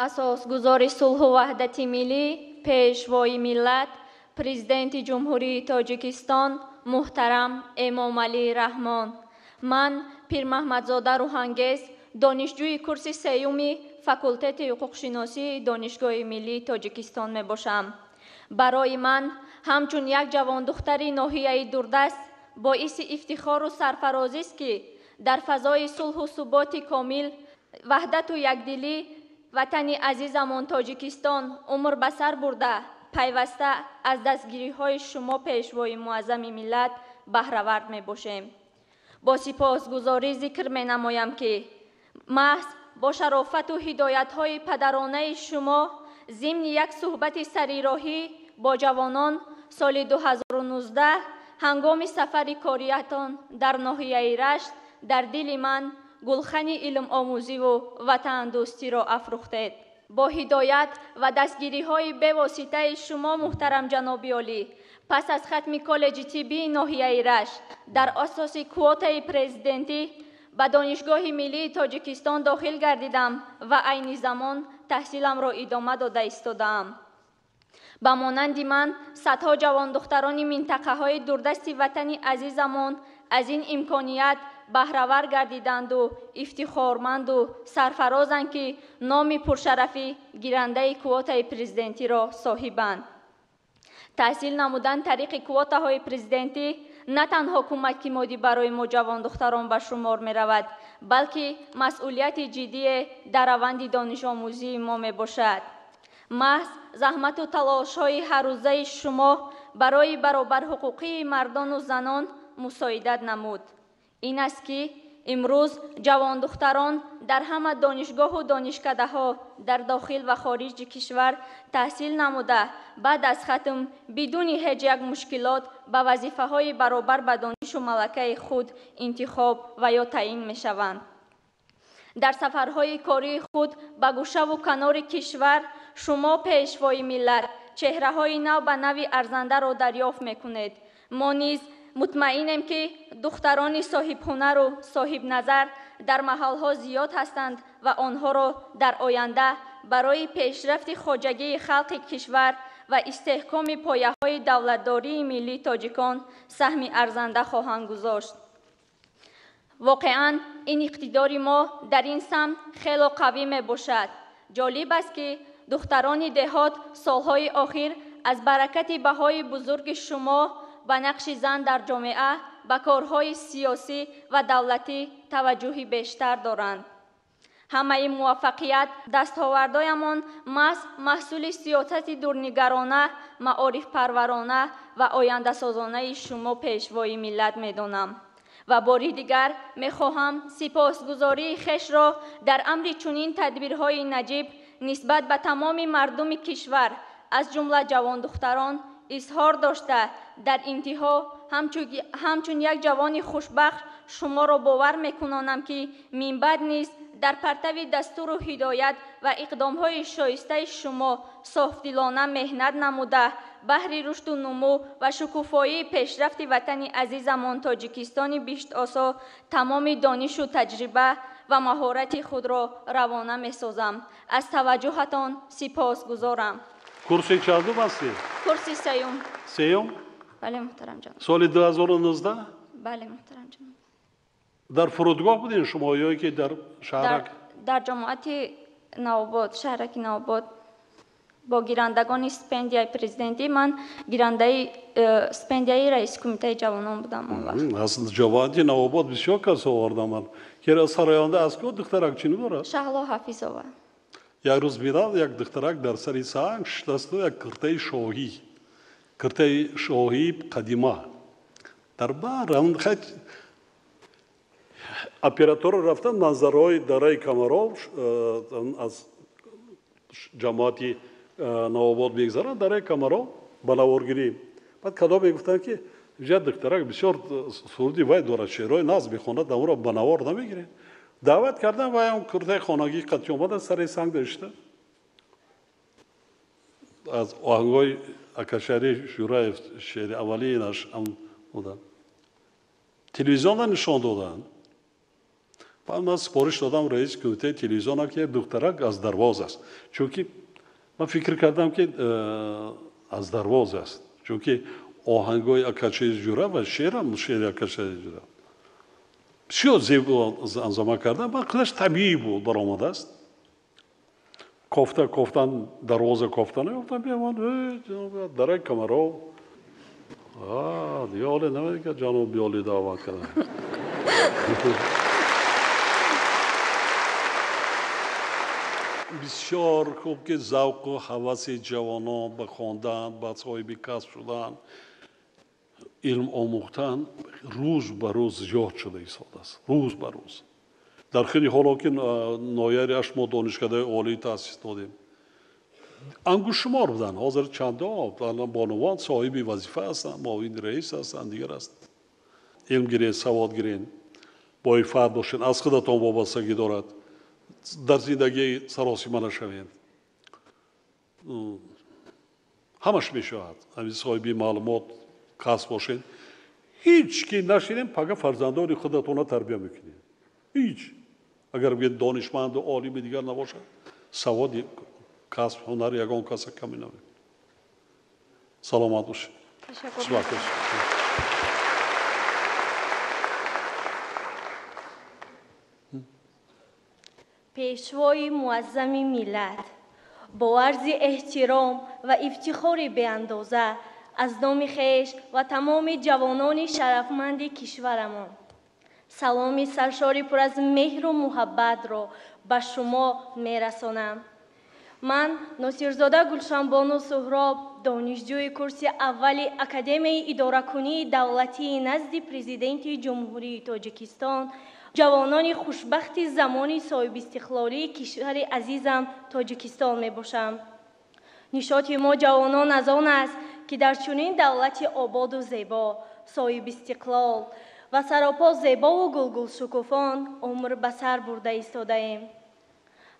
Асосгузори сулҳу ваҳдати миллӣ, пешвои миллат, президенти Ҷумҳурии Тоҷикистон муҳтарам Эмомалӣ Раҳмон. Ман Пирмаҳмадзода Рӯҳангез, донишҷӯи курси сеюми факултети ҳуқуқшиносии Донишгоҳи миллии Тоҷикистон мебошам. Барои ман ҳамчун як ҷавондухтари ноҳияи дурдаст боиси ифтихору сарфарозист, ки дар фазои сулҳу суботи комил, ваҳдату якдилӣ ватани азизамон Тоҷикистон умр ба сар бурда, пайваста аз дастгириҳои шумо, пешвои муаззами миллат, баҳравард мебошем. Бо сипосгузорӣ зикр менамоям, ки маҳз бо шарофату ҳидоятҳои падаронаи шумо зимни як суҳбати сарироҳӣ бо ҷавонон соли 2019 ҳангоми сафари кориятон дар ноҳияи Рашт дар дили ман гулхани илмомӯзиву ватандӯстиро афрӯхтед. Бо ҳидоят ва дастгириҳои бевоситаи шумо, муҳтарам ҷаноби олӣ, пас аз хатми коллеҷи тиббии ноҳияи Рашт дар асоси квотаи президентӣ ба Донишгоҳи миллии Тоҷикистон дохил гардидам ва айни замон таҳсиламро идома дода истодаам. Ба монанди ман садҳо ҷавондухтарони минтақаҳои дурдасти ватани азизамон аз ин имконият баҳравар гардиданду ифтихорманду сарфарозанд, ки номи пуршарафи гирандаи квотаи президентиро соҳибанд. Таҳсил намудан тариқи квотаҳои президентӣ на танҳо кӯмаки моддӣ барои мо ҷавондухтарон ба шумор меравад, балки масъулияти ҷиддие дар раванди донишомӯзии мо мебошад. Маҳз заҳмату талошҳои ҳаррӯзаи шумо барои баробарҳуқуқии мардону занон мусоидат намуд. Ин аст, ки имрӯз ҷавондухтарон дар ҳама донишгоҳу донишкадаҳо дар дохил ва хориҷи кишвар таҳсил намуда, баъд аз хатм бидуни ҳеҷ як мушкилот ба вазифаҳои баробар ба донишу малакаи худ интихоб ва ё таъин мешаванд. Дар сафарҳои кории худ ба гӯшаву канори кишвар шумо, пешвои миллат, чеҳраҳои нав ба нави арзандаро дарёфт мекунед. Мо низ мутмаинем, ки духтарони соҳибҳунару соҳибназар дар маҳалҳо зиёд ҳастанд ва онҳоро дар оянда барои пешрафти хоҷагии халқи кишвар ва истеҳкоми пояҳои давлатдории миллии тоҷикон саҳми арзанда хоҳанд гузошт. Воқеан, ин иқтидори мо дар ин самт хело қавӣ мебошад. Ҷолиб аст, ки духтарони деҳот солҳои охир аз баракати баҳои бузурги шумо ба нақши зан дар ҷомеа, ба корҳои сиёсӣ ва давлатӣ таваҷҷӯҳи бештар доранд. Ҳамаи муваффақият дастовардоямон маҳз маҳсули сиёсати дурнигарона, маорифпарварона ва ояндасозонаи шумо, пешвои миллат, медонам. Ва бори дигар мехоҳам сипосгузории хешро дар амри чунин тадбирҳои наҷиб нисбат ба тамоми мардуми кишвар, аз ҷумла ҷавондухтарон, изҳор дошта, дар интиҳо ҳамчун як ҷавони хушбахт шуморо бовар мекунонам, ки минбаъд низ дар партави дастуру ҳидоят ва иқдомҳои шоистаи шумо софдилона меҳнат намуда, баҳри рушду нумӯ ва шукуфоии пешрафти ватани азизамон Тоҷикистони биҳиштосо тамоми донишу таҷриба ва маҳорати худро равона месозам. Аз таваҷҷӯҳатон сипосгузорам. Курси чандум ҳастӣ? Курси сеюм. Сеюм? Бале, муҳтарам ҷаноб. Соли 2019? Бале, муҳтарам ҷаноб. Дар фурудгоҳ будем шумо ё ки дар шаҳрак? Дар ҷамоати Навобод, шаҳраки Навобод, бо гирандагони стипендияи президентӣ. Ман гирандаи стипендияи раиси кумитаи ҷавонон будам он вақт. Аз ҷамоати Навобод бисёр кас овардам ман. Кера сароянда аз ко духтарак чӣ дорад? Шаҳло Ҳафизова. Як рӯз бинам, як духтарак дар сари санг шиштасту як киртаи шоҳӣ, киртаи шоҳии қадима. Дар бар хай операторо рафтан манзараҳои дараи Камаров аз ҷамоати Навобод мегзаранд, дараи Камаров ба наворгирӣ. Баъд кадом мегуфтанд, ки инҷа духтарак бисёр суруди вай дорад, шеърҳои нағз мехонад, амро ба навор намегиред. Даъват кардам, вай ҳам куртаи хонагӣ қатъи омада сари санг дошта. Аз оҳангҳои Акашари Жураев шеъри аввалинаш ҳам буданд. Телевизионда нишон доданд. Баъд ман супориш додам раиси кумитаи телевизиона, ки як духтарак аз Дарвоз аст. Чунки ман фикр кардам, ки аз Дарвоз аст. Чунки оҳангҳои Акашари Жураев ва шеърам шеъри Акашари Жураев. Бисёр зебо замзама кардам, баъд худаш табиӣ буд, баромадааст. Кофта кофтан, дарвоза кофта наёфтам, биёмад, дараи Камаров. Дига ҳоле намедонам, ҷаноби олӣ даъват кардам. Бисёр хуб, ки завқу ҳаваси ҷавонон ба хондан, ба соҳиби касб шудан, илм омӯхтан рӯз ба рӯз зиёд шуда истодааст. Рӯз ба рӯз. Дар хеле ҳоло ки ноҳияи Рашт мо донишкадаи олӣ таъсис додем, ангуштшумор буданд. Ҳозир чандо бонувон соҳиби вазифа ҳастанд, муовини раис ҳастанд, дигар ҳастанд. Илм гиред, савод гиред, боифат бошед, аз худатон вобастагӣ дорад. Дар зиндагӣ саросима нашавед. Ҳамаш мешавад. Ҳамин соҳиби маълумот касб бошед. Ҳеҷ ки нашинем, пага фарзандони худатонро тарбия мекунед. Ҳеҷ. Агар бигӯед донишманду олими дигар набошад, саводи касб, ҳунар ягон каса ками намекунад. Саломат бошед. Ташаккур. Пешвои муаззами миллат, бо арзи эҳтиром ва ифтихори беандоза аз номи хеш ва тамоми ҷавонони шарафманди кишварамон саломи саршори пур аз меҳру муҳаббатро ба шумо мерасонам. Ман Носирзода Гулшанбону Суҳроб, донишҷӯи курси аввали Академияи идоракунии давлатии назди Президенти Ҷумҳурии Тоҷикистон, ҷавонони хушбахти замони соҳибистиқлолии кишвари азизам Тоҷикистон мебошам. Нишоти мо ҷавонон аз он аст, ки дар чунин давлати ободу зебо, соҳибистиқлол ва саропо зебову гулгулшукуфон умр ба сар бурда истодаем.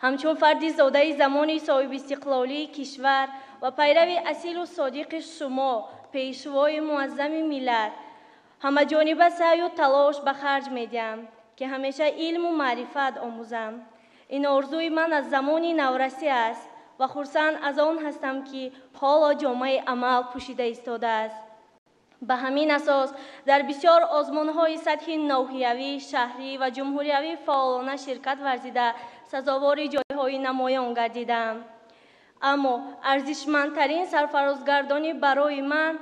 Ҳамчун фарди зодаи замони соҳибистиқлолии кишвар ва пайрави асилу содиқи шумо, пешвои муаззами миллат, ҳамаҷониба саъю талош ба харҷ медиҳам, ки ҳамеша илму маърифат омӯзам. Ин орзуи ман аз замони наврасӣ аст ва хурсанд аз он ҳастам, ки ҳоло ҷомаи амал пӯшида истодааст. Ба ҳамин асос дар бисёр озмунҳои сатҳи ноҳиявӣ, шаҳрӣ ва ҷумҳуриявӣ фаъолона ширкат варзида, сазовори ҷойҳои намоён гардидам. Аммо арзишмандтарин сарфарозгардонӣ барои ман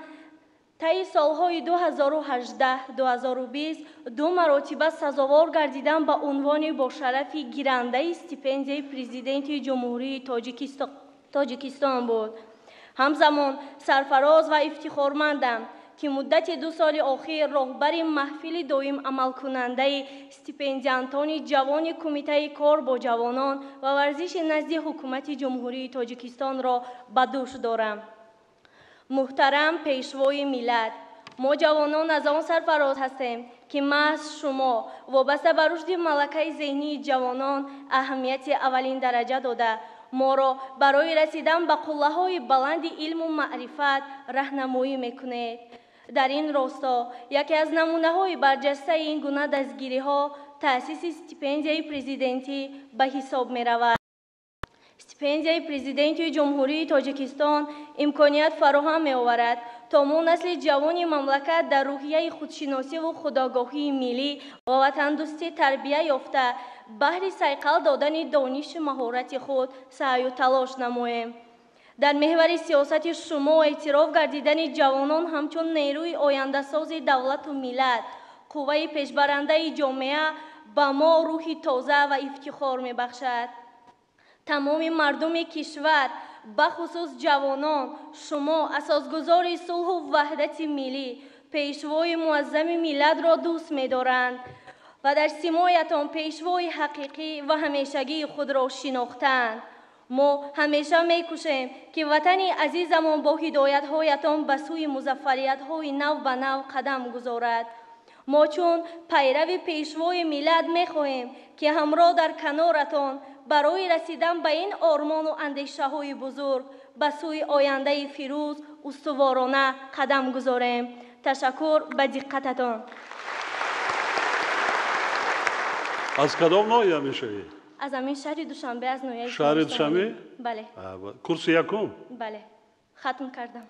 таи солҳои 2018-2020 ду маротиба сазовор гардидан ба унвони бошарафи гирандаи стипендияи Президенти Ҷумҳурии Тоҷикистон буд. Ҳамзамон сарфароз ва ифтихормандам, ки муддати 2 соли охир роҳбари маҳфили доим амалкунандаи стипендиантони ҷавони Кумитаи кор бо ҷавонон ва варзиши назди Ҳукумати Ҷумҳурии Тоҷикистонро ба дӯш дорам. Муҳтарам Пешвои миллат, мо ҷавонон аз он сарфароз ҳастем, ки маҳз шумо вобаста ба рушди малакаи зеҳнии ҷавонон аҳамияти аввалин дараҷа дода, моро барои расидан ба қуллаҳои баланди илму маърифат раҳнамоӣ мекунед. Дар ин росто яке аз намунаҳои барҷастаи ин гуна дастгириҳо таъсиси стипендияи президентӣ ба ҳисоб меравад. Стипендияи Президенти Ҷумҳурии Тоҷикистон имконият фароҳам меоварад, то мо насли ҷавони мамлакат дар рӯҳияи худшиносиву худогоҳии миллӣ ва ватандӯстӣ тарбия ёфта, баҳри сайқал додани донишу маҳорати худ саъю талош намоем. Дар меҳвари сиёсати шумо эътироф гардидани ҷавонон ҳамчун нерӯи ояндасози давлату миллат, қувваи пешбарандаи ҷомеа ба мо рӯҳи тоза ва ифтихор мебахшад. Тамоми мардуми кишвар, бахусус ҷавонон, шумо асосгузори сулҳу ваҳдати миллӣ, пешвои муаззами миллатро дӯст медоранд ва дар симоятон пешвои ҳақиқӣ ва ҳамешагии худро шинохтаанд. Мо ҳамеша мекӯшем, ки ватани азизамон бо ҳидоятҳоятон ба сӯи музаффариятҳои нав ба нав қадам гузорад. Мо чун пайрави пешвои миллат мехоҳем, ки ҳамроҳ дар каноратон барои расидан ба ин ормону андешаҳои бузург ба сӯи ояндаи фирӯз устуворона қадам гузорем. Ташаккур ба диққататон. Аз кадом ноҳия мешавӣ? Аз ҳамин шаҳри Душанбе, аз ноҳияи шаҳри Душанбе? Бале. Курси якум? Бале, хатм кардам.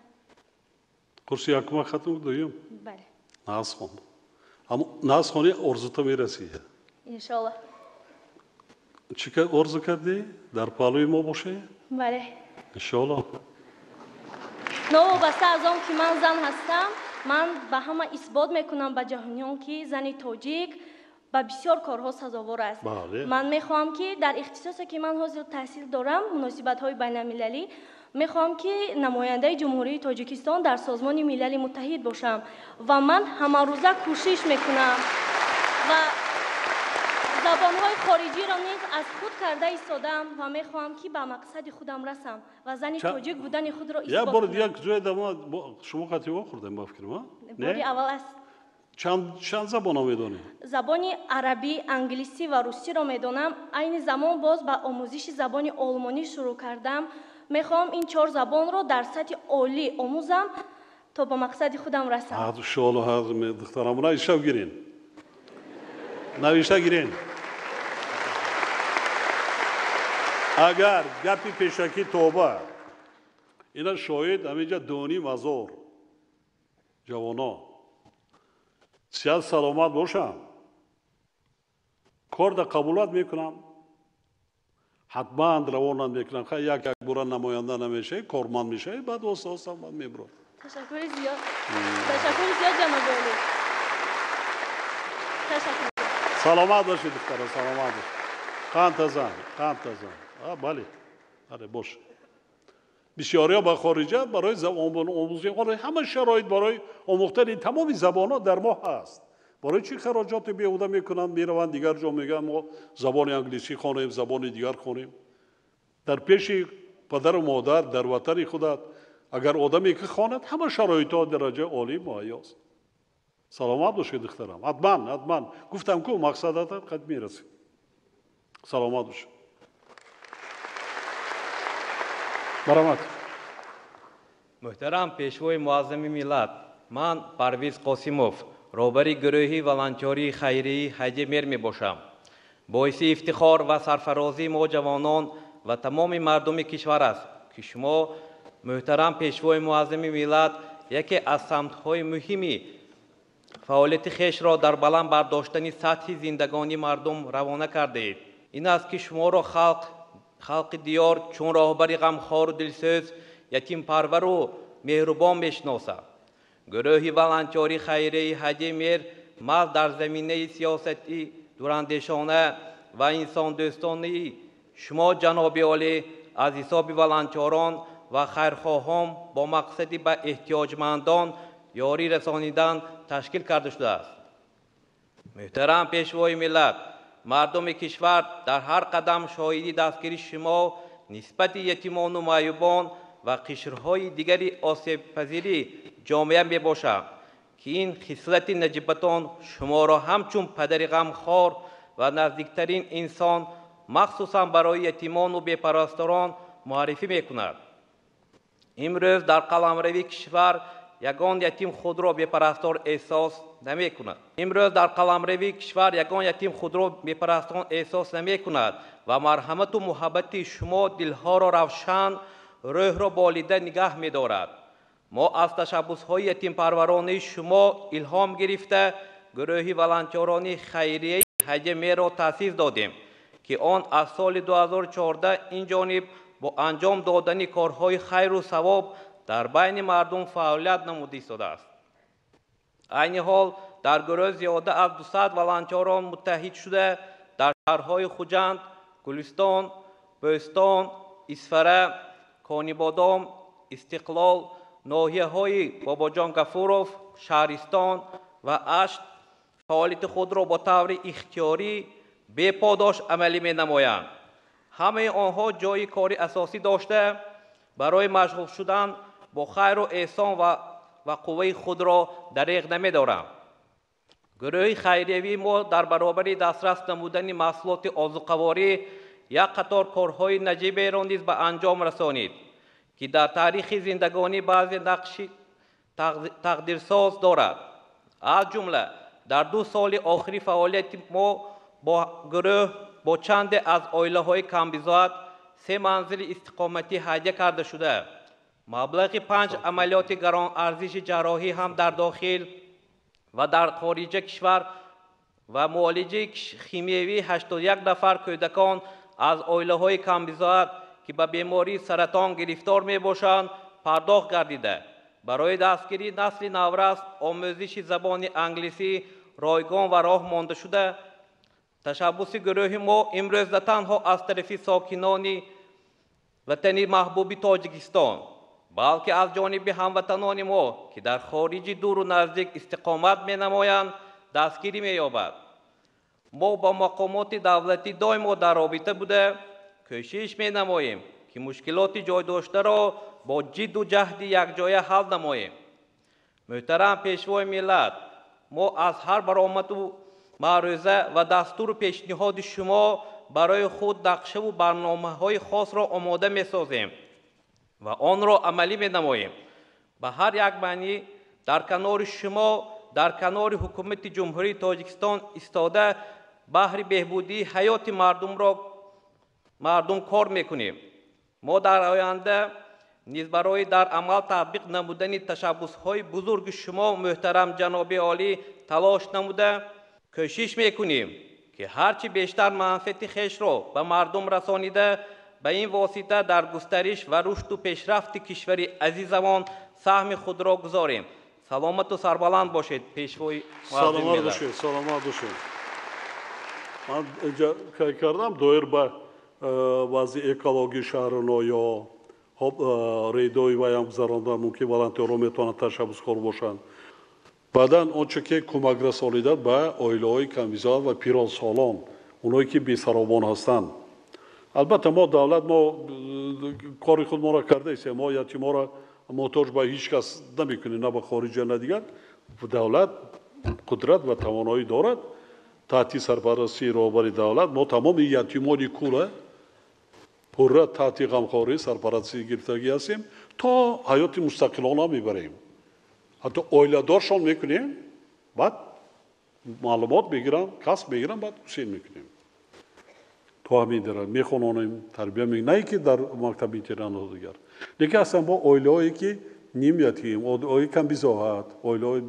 Курси якума хатм дуюм? Бале. Нағз хонд. Аммо нағз хонӣ орзута мерасӣ. Иншоаллоҳ. Чӣ орзу кардӣ? Дар паҳлӯи мо бошӣ? Бале. Иншоаллоҳ. Новобаста аз он ки ман зан ҳастам, ман ба ҳама исбот мекунам ба ҷаҳониён, ки зани тоҷик ба бисёр корҳо сазовор аст. Ман мехоҳам, ки дар ихтисосе ки ман ҳозир таҳсил дорам, муносибатҳои байналмилалӣ, мехоҳам, ки намояндаи Ҷумҳурии Тоҷикистон дар Созмони Милали Муттаҳид бошам ва ман ҳамарӯза кӯшиш мекунам ва Забонҳои хориҷиро низ аз худ карда истодаам ва мехоҳам, ки ба мақсади худам расам ва зани тоҷик будани худро исбот як бор як ҷое шумо қати вохӯрдем, ба фикрам, бори аввал аст. Чанд забонро медонӣ? Забони арабӣ, англисӣ ва русиро медонам. Айни замон боз ба омӯзиши забони олмонӣ шурӯъ кардам. Мехоҳам ин чор забонро дар сатҳи олӣ омӯзам, то ба мақсади худам расам. Шолу духтарам, навишта гирен, навишта гирен. Агар гапи пешакӣ тоба, ина шоҳид ҳаминҷа дуним ҳазор ҷавоно сиҳат саломат бошам, кор да қабулат мекунам, ҳатман равонат мекунам. Хай, як як бора намоянда намешавӣ, корманд мешавӣ, баъд оста оста баъд мебурад. Ташаккури зиёд, ташаккури зиёд, ҷаноби олӣ, ташаккур. Саломат бошед, духтара, саломат бошед. Қандтазан, қандтазан. Бале, бале, бош. Бисёриҳо ба хориҷа барои омӯзиш, ҳама шароит барои омӯхтани тамоми забонҳо дар мо ҳаст. Барои чӣ хароҷоти беҳуда мекунанд, мераванд дигар ҷо, мегӯянд мо забони англисӣ хонем, забони дигар хонем. Дар пеши падару модар, дар ватани худат агар одаме ки хонад, ҳама шароитҳо дараҷаи олӣ муҳайёст. Саломат бошед, духтарам. Ҳатман, ҳатман гуфтам ку, мақсадатат қад мерасӣ. Саломат бошед. Марҳамат. Муҳтарам Пешвои Муаззами миллат, ман Парвиз Қосимов, роҳбари гурӯҳи волонтёрии хайрии Ҳайди Мер мебошам. Боиси ифтихор ва сарфарозии мо ҷавонон ва тамоми мардуми кишвар аст, ки шумо, муҳтарам Пешвои Муаззами миллат, яке аз самтҳои муҳими фаъолияти хешро дар баланд бардоштани сатҳи зиндагонии мардум равона кардаед. Ин аст, ки шуморо халқи диёр чун роҳбари ғамхору дилсӯз, ятимпарвару меҳрубон мешиносад. Гурӯҳи волонтёри хайрияи Ҳайди Мер маҳз дар заминаи сиёсати дурандешона ва инсондӯстонии шумо, ҷаноби олӣ, аз ҳисоби волонтёрон ва хайрхоҳон бо мақсади ба эҳтиёҷмандон ёрӣ расонидан ташкил карда шудааст. Муҳтарам Пешвои миллат, мардуми кишвар дар ҳар қадам шоҳиди дастгирии шумо нисбати ятимону маъюбон ва қишрҳои дигари осебпазири ҷомеа мебошад, ки ин хислати наҷибатон шуморо ҳамчун падари ғамхор ва наздиктарин инсон, махсусан барои ятимону бепарасторон, муаррифӣ мекунад. Имрӯз дар қаламрави кишвар ягон ятим худро бепарастор эҳсос намекунад. Имрӯз дар қаламрави кишвар ягон ятим худро бепарастон эҳсос намекунад ва марҳамату муҳаббати шумо дилҳоро равшан, рӯҳро болида нигаҳ медорад. Мо аз ташаббусҳои ятимпарваронаи шумо илҳом гирифта, гурӯҳи волонтёрони хайрияи Ҳайди Мерро таъсис додем, ки он аз соли 2014 ин ҷониб бо анҷом додани корҳои хайру савоб дар байни мардум фаъолият намуда истодааст. Айни ҳол дар гурӯҳ зиёда аз 200 волонтёрон муттаҳид шуда, дар шаҳрҳои Хуҷанд, Гулистон, Бӯстон, Исфара, Конибодом, Истиқлол, ноҳияҳои Бобоҷон Гафуров, Шаҳристон ва Ашт фаъолияти худро бо таври ихтиёрӣ беподош амалӣ менамоянд. Ҳамаи онҳо ҷойи кори асосӣ дошта, барои машғул шудан бо хайру эҳсон ва қувваи худро дареғ намедоранд. Гурӯҳи хайриявии мо дар баробари дастрас намудани маҳсулоти озуқаворӣ як қатор корҳои наҷиберо низ ба анҷом расонид, ки дар таърихи зиндагонӣ баъзе нақши тақдирсоз дорад. Аз ҷумла дар 2 соли охири фаъолияти мо бо гурӯҳ бо чанде аз оилаҳои камбизоат 3 манзили истиқоматӣ ҳадя карда шуда, маблағи 5 амалиёти гаронарзиши ҷарроҳӣ ҳам дар дохил ва дар хориҷа кишвар ва муолиҷаи химиявии 81 нафар кӯдакон аз оилаҳои камбизоат, ки ба бемории саратон гирифтор мебошанд, пардохт гардида, барои дастгирии насли наврас омӯзиши забони англисӣ ройгон ва роҳ монда шуда. Ташаббуси гурӯҳи мо имрӯз на танҳо аз тарафи сокинони ватани маҳбуби Тоҷикистон, балки аз ҷониби ҳамватанони мо, ки дар хориҷи дуру наздик истиқомат менамоянд, дастгирӣ меёбад. Мо бо мақомоти давлатӣ доимо дар робита буда кӯшиш менамоем, ки мушкилоти ҷойдоштаро бо ҷидду ҷаҳди якҷоя ҳал намоем. Муҳтарам Пешвои миллат, мо аз ҳар баромаду маърӯза ва дастуру пешниҳоди шумо барои худ нақшаву барномаҳои хосро омода месозем ва онро амалӣ менамоем. Ба ҳар як маънӣ дар канори шумо, дар канори ҳукумати Ҷумҳурии Тоҷикистон истода баҳри беҳбудии ҳаёти мардум кор мекунем. Мо дар оянда низ барои дар амал татбиқ намудани ташаббусҳои бузурги шумо, муҳтарам ҷаноби олӣ, талош намуда кӯшиш мекунем, ки ҳарчи бештар манфиати хешро ба мардум расонида, ба ин восита дар густариш ва рушду пешрафти кишвари азизамон саҳми худро гузорем. Саломату сарбаланд бошед, Пешвои муаззами Саломат миллат. бошед, саломат бошед. Ман инҷа қайд кардам доир ба вазъи экологии шаҳру ноҳияҳо. Хоб, рейдои ваям гузарондан мумкин, волонтёрҳо метавонанд ташаббускор бошанд. Баъдан он чӣ ки кӯмак расонидан ба оилаҳои камбизоат ва пиронсолон, оное ки бесаробон ҳастанд. Албатта, мо давлат, мо кори худмонро кардаистем, мо ятиморо муҳтоҷ ба ҳеҷ кас намекунем, на ба хориҷа, на дигар. Давлат қудрат ва тавоноӣ дорад. Таҳти сарпарастии роҳбари давлат мо тамоми ятимони кула пурра таҳти ғамхорӣ, сарпарастӣ гирифтагӣ ҳастем, то ҳаёти мустақилона мебарем, ҳатто оиладоршон мекунем, баъд маълумот мегиранд, касб мегиранд, баъд ҳусейн мекунем. То ҳамин дара мехононем, тарбия мекунем, на ин ки дар мактаби интернатҳо дигар, лекин ҳастанд бо оилаҳое ки ним ятим, оилаҳои камбизоат, оилаҳои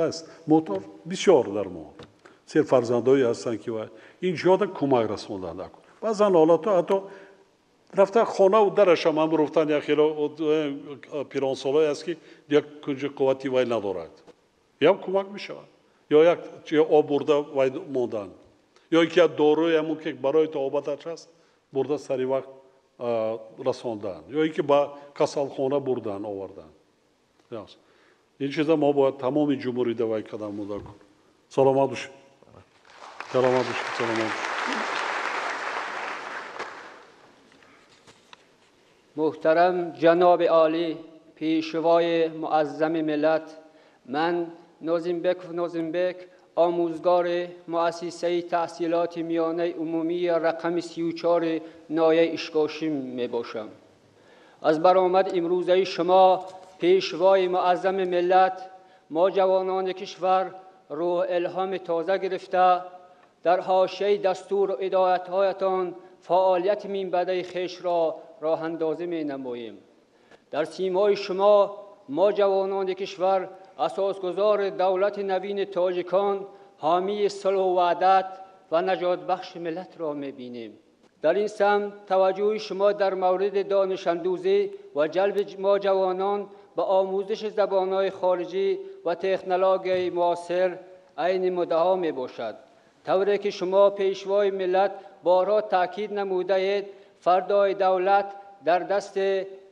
аст муҳтоҷ бисёр дар мо серфарзандое ҳастанд, ки ин ҷода кӯмак расонданд. Баъзан ҳолатҳо ҳатто рафта хонаву дарашам ҳам руфтан, як хело пиронсолое аст, ки як кунҷи қуввати вай надорад, ям кӯмак мешавад, ё як об бурда вай мондан, ё ин ки як доруи ҳамон ки барои табобаташ аст бурда сари вақт расондан, ё ин ки ба касалхона бурдан овардан. Ин чиза мо бояд тамоми ҷумҳурӣ давай кадам монда кун. Саломат бошед, саломат бошед, саломат бошед. Муҳтарам ҷаноби олӣ, Пешвои муаззами миллат, ман Нозимбеков Нозимбек, омӯзгори муассисаи таҳсилоти миёнаи умумии рақами 34 ноҳияи Ишкошим мебошам. Аз баромад имрӯзаи шумо, Пешвои муаззами миллат, мо ҷавонони кишвар рӯҳ илҳоми тоза гирифта, дар ҳошияи дастуру ҳидоятҳоятон фаъолияти минбаъдаи хешро роҳандозӣ менамоем. Дар симои шумо мо ҷавонони кишвар асосгузори давлати навини тоҷикон, ҳомии сулҳу ваҳдат ва наҷотбахши миллатро мебинем. Дар ин самт таваҷҷӯҳи шумо дар мавриди донишандӯзӣ ва ҷалби мо ҷавонон ба омӯзиши забонҳои хориҷӣ ва технологияи муосир айни муддао мебошад. Тавре ки шумо, Пешвои миллат, борҳо таъкид намудаед, фардои давлат дар дасти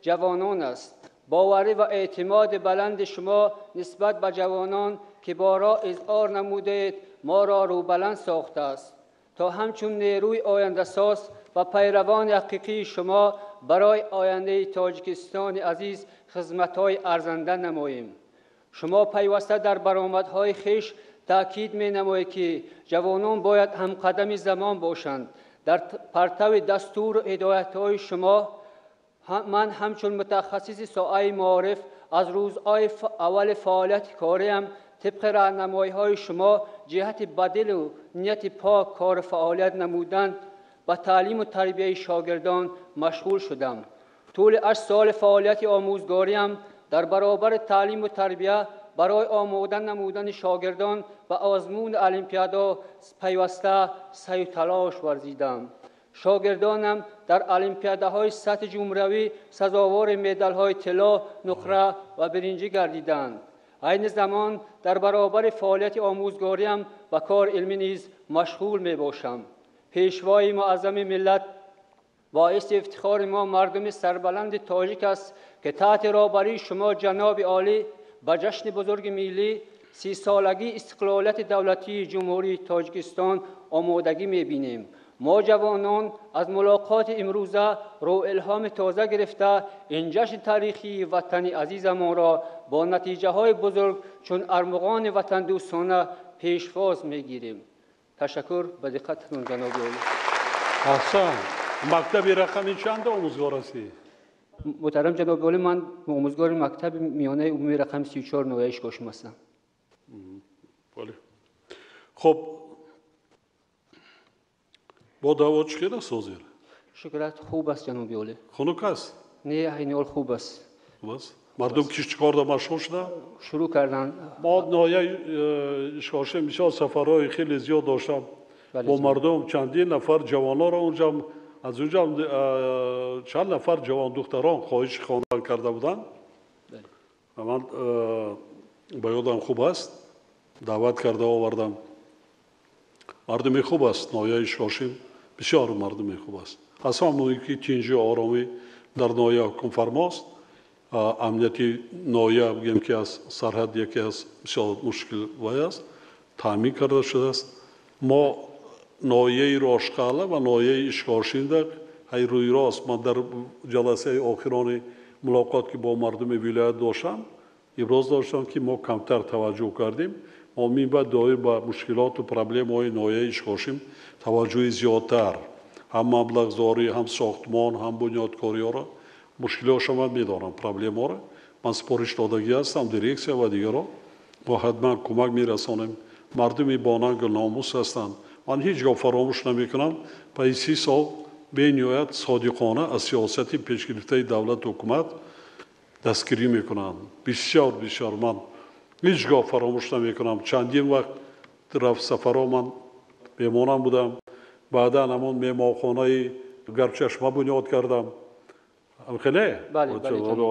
ҷавонон аст. Боварӣ ва эътимоди баланди шумо нисбат ба ҷавонон, ки борҳо изҳор намудаед, моро рӯбаланд сохтааст, то ҳамчун нерӯи ояндасоз ва пайравони ҳақиқии шумо барои ояндаи Тоҷикистони азиз хизматҳои арзанда намоем. Шумо пайваста дар баромадҳои хеш таъкид менамоед, ки ҷавонон бояд ҳамқадами замон бошанд. Дар партави дастуру ҳидоятҳои шумо ман ҳамчун мутахассиси соҳаи маориф аз рӯзҳои аввали фаъолияти кориам тибқи роҳнамоиҳои шумо ҷиҳати ба дилу нияти пок кору фаъолият намудан ба таълиму тарбияи шогирдон машғул шудам. Тӯли 8 соли фаъолияти омӯзгориам дар баробари таълиму тарбия барои омода намудани шогирдон ба озмуни олимпиадо пайваста саъю талош варзидам. Шогирдонам дар олимпиадаҳои сатҳи ҷумҳуриявӣ сазовори медалҳои тилло, нуқра ва биринҷӣ гардиданд. Айни замон дар баробари фаъолияти омӯзгориам ба кори илмӣ низ машғул мебошам. Пешвои муаззами миллат, боиси ифтихори мо мардуми сарбаланди тоҷик аст, ки таҳти роҳбарии шумо, ҷаноби олӣ, ба ҷашни бузурги миллӣ, 30 солагии истиқлолияти давлатии Ҷумҳурии Тоҷикистон омодагӣ мебинем. Мо ҷавонон аз мулоқоти имрӯза рӯҳилҳоми тоза гирифта, ин ҷашни таърихии ватани азизамонро бо натиҷаҳои бузург чун армуғони ватандӯстона пешвоз мегирем. Ташаккур ба диққататон, ҷаноби олӣ. Аҳсан. Мактаби рақами чанд омӯзгор ҳастӣ? Муҳтарам ҷаноби олӣ, ман омӯзгори мактаби миёнаи умумии рақами 34 ноҳияи Ишкошим ҳастам. Бале, хуб, бо ҳаво чӣ хел аст ҳозир? Шукрат, хуб аст, ҷаноби олӣ. Хунук аст? Не, айни ҳол хуб аст. Хуб аст. Мардум киштикорда машғул шуда? Шурӯъ карданд. Мо ноҳияи Ишкошим бисёр сафарҳои хеле зиёд доштам бо мардум, чандин нафар ҷавонҳоро унҷа, аз унҷа чанд нафар ҷавондухтарон хоҳиши хондан карда буданд ва ман ба ёдам хуб аст, даъват карда овардам. Мардуми хуб аст ноҳияи Ишкошим, бисёр мардуми хуб аст. Аз ҳама муҳим ки тинҷию оромӣ дар ноҳия ҳукмфармост. Амнияти ноҳия, бигем ки аз сарҳад яке аз бисёр мушкил вай аст, таъмин карда шудааст. Мо ноҳияи Рошқалъа ва ноҳияи Ишкошимда ҳай рӯи рост ман дар ҷаласаи охирони мулоқот, ки бо мардуми вилоят доштам, иброз доштам, ки мо камтар таваҷҷӯҳ кардем. Мо минбаъд доир ба мушкилоту проблемаҳои ноҳияи Ишкошим таваҷҷӯҳи зиёдтар, ҳам маблағзорӣ, ҳам сохтмон, ҳам бунёдкориҳоро, мушкилиҳошо ман медонам, проблемаҳоро ман супориш додагӣ ҳастам дирексия ва дигарро. Мо ҳатман кӯмак мерасонем. Мардуми бонангу номус ҳастанд. Ман ҳеҷ гоҳ фаромӯш намекунам, пайи 30 сол бениҳоят содиқона аз сиёсати пешгирифтаи давлату ҳукумат дастгирӣ мекунанд. Бисёр, бисёр ман ҳеҷ гоҳ фаромӯш намекунам. Чандин вақт рафт сафарҳо, ман меҳмонам будам. Баъдан ҳамон меҳмонхонаи Гарчашма бунёд кардам. Хеле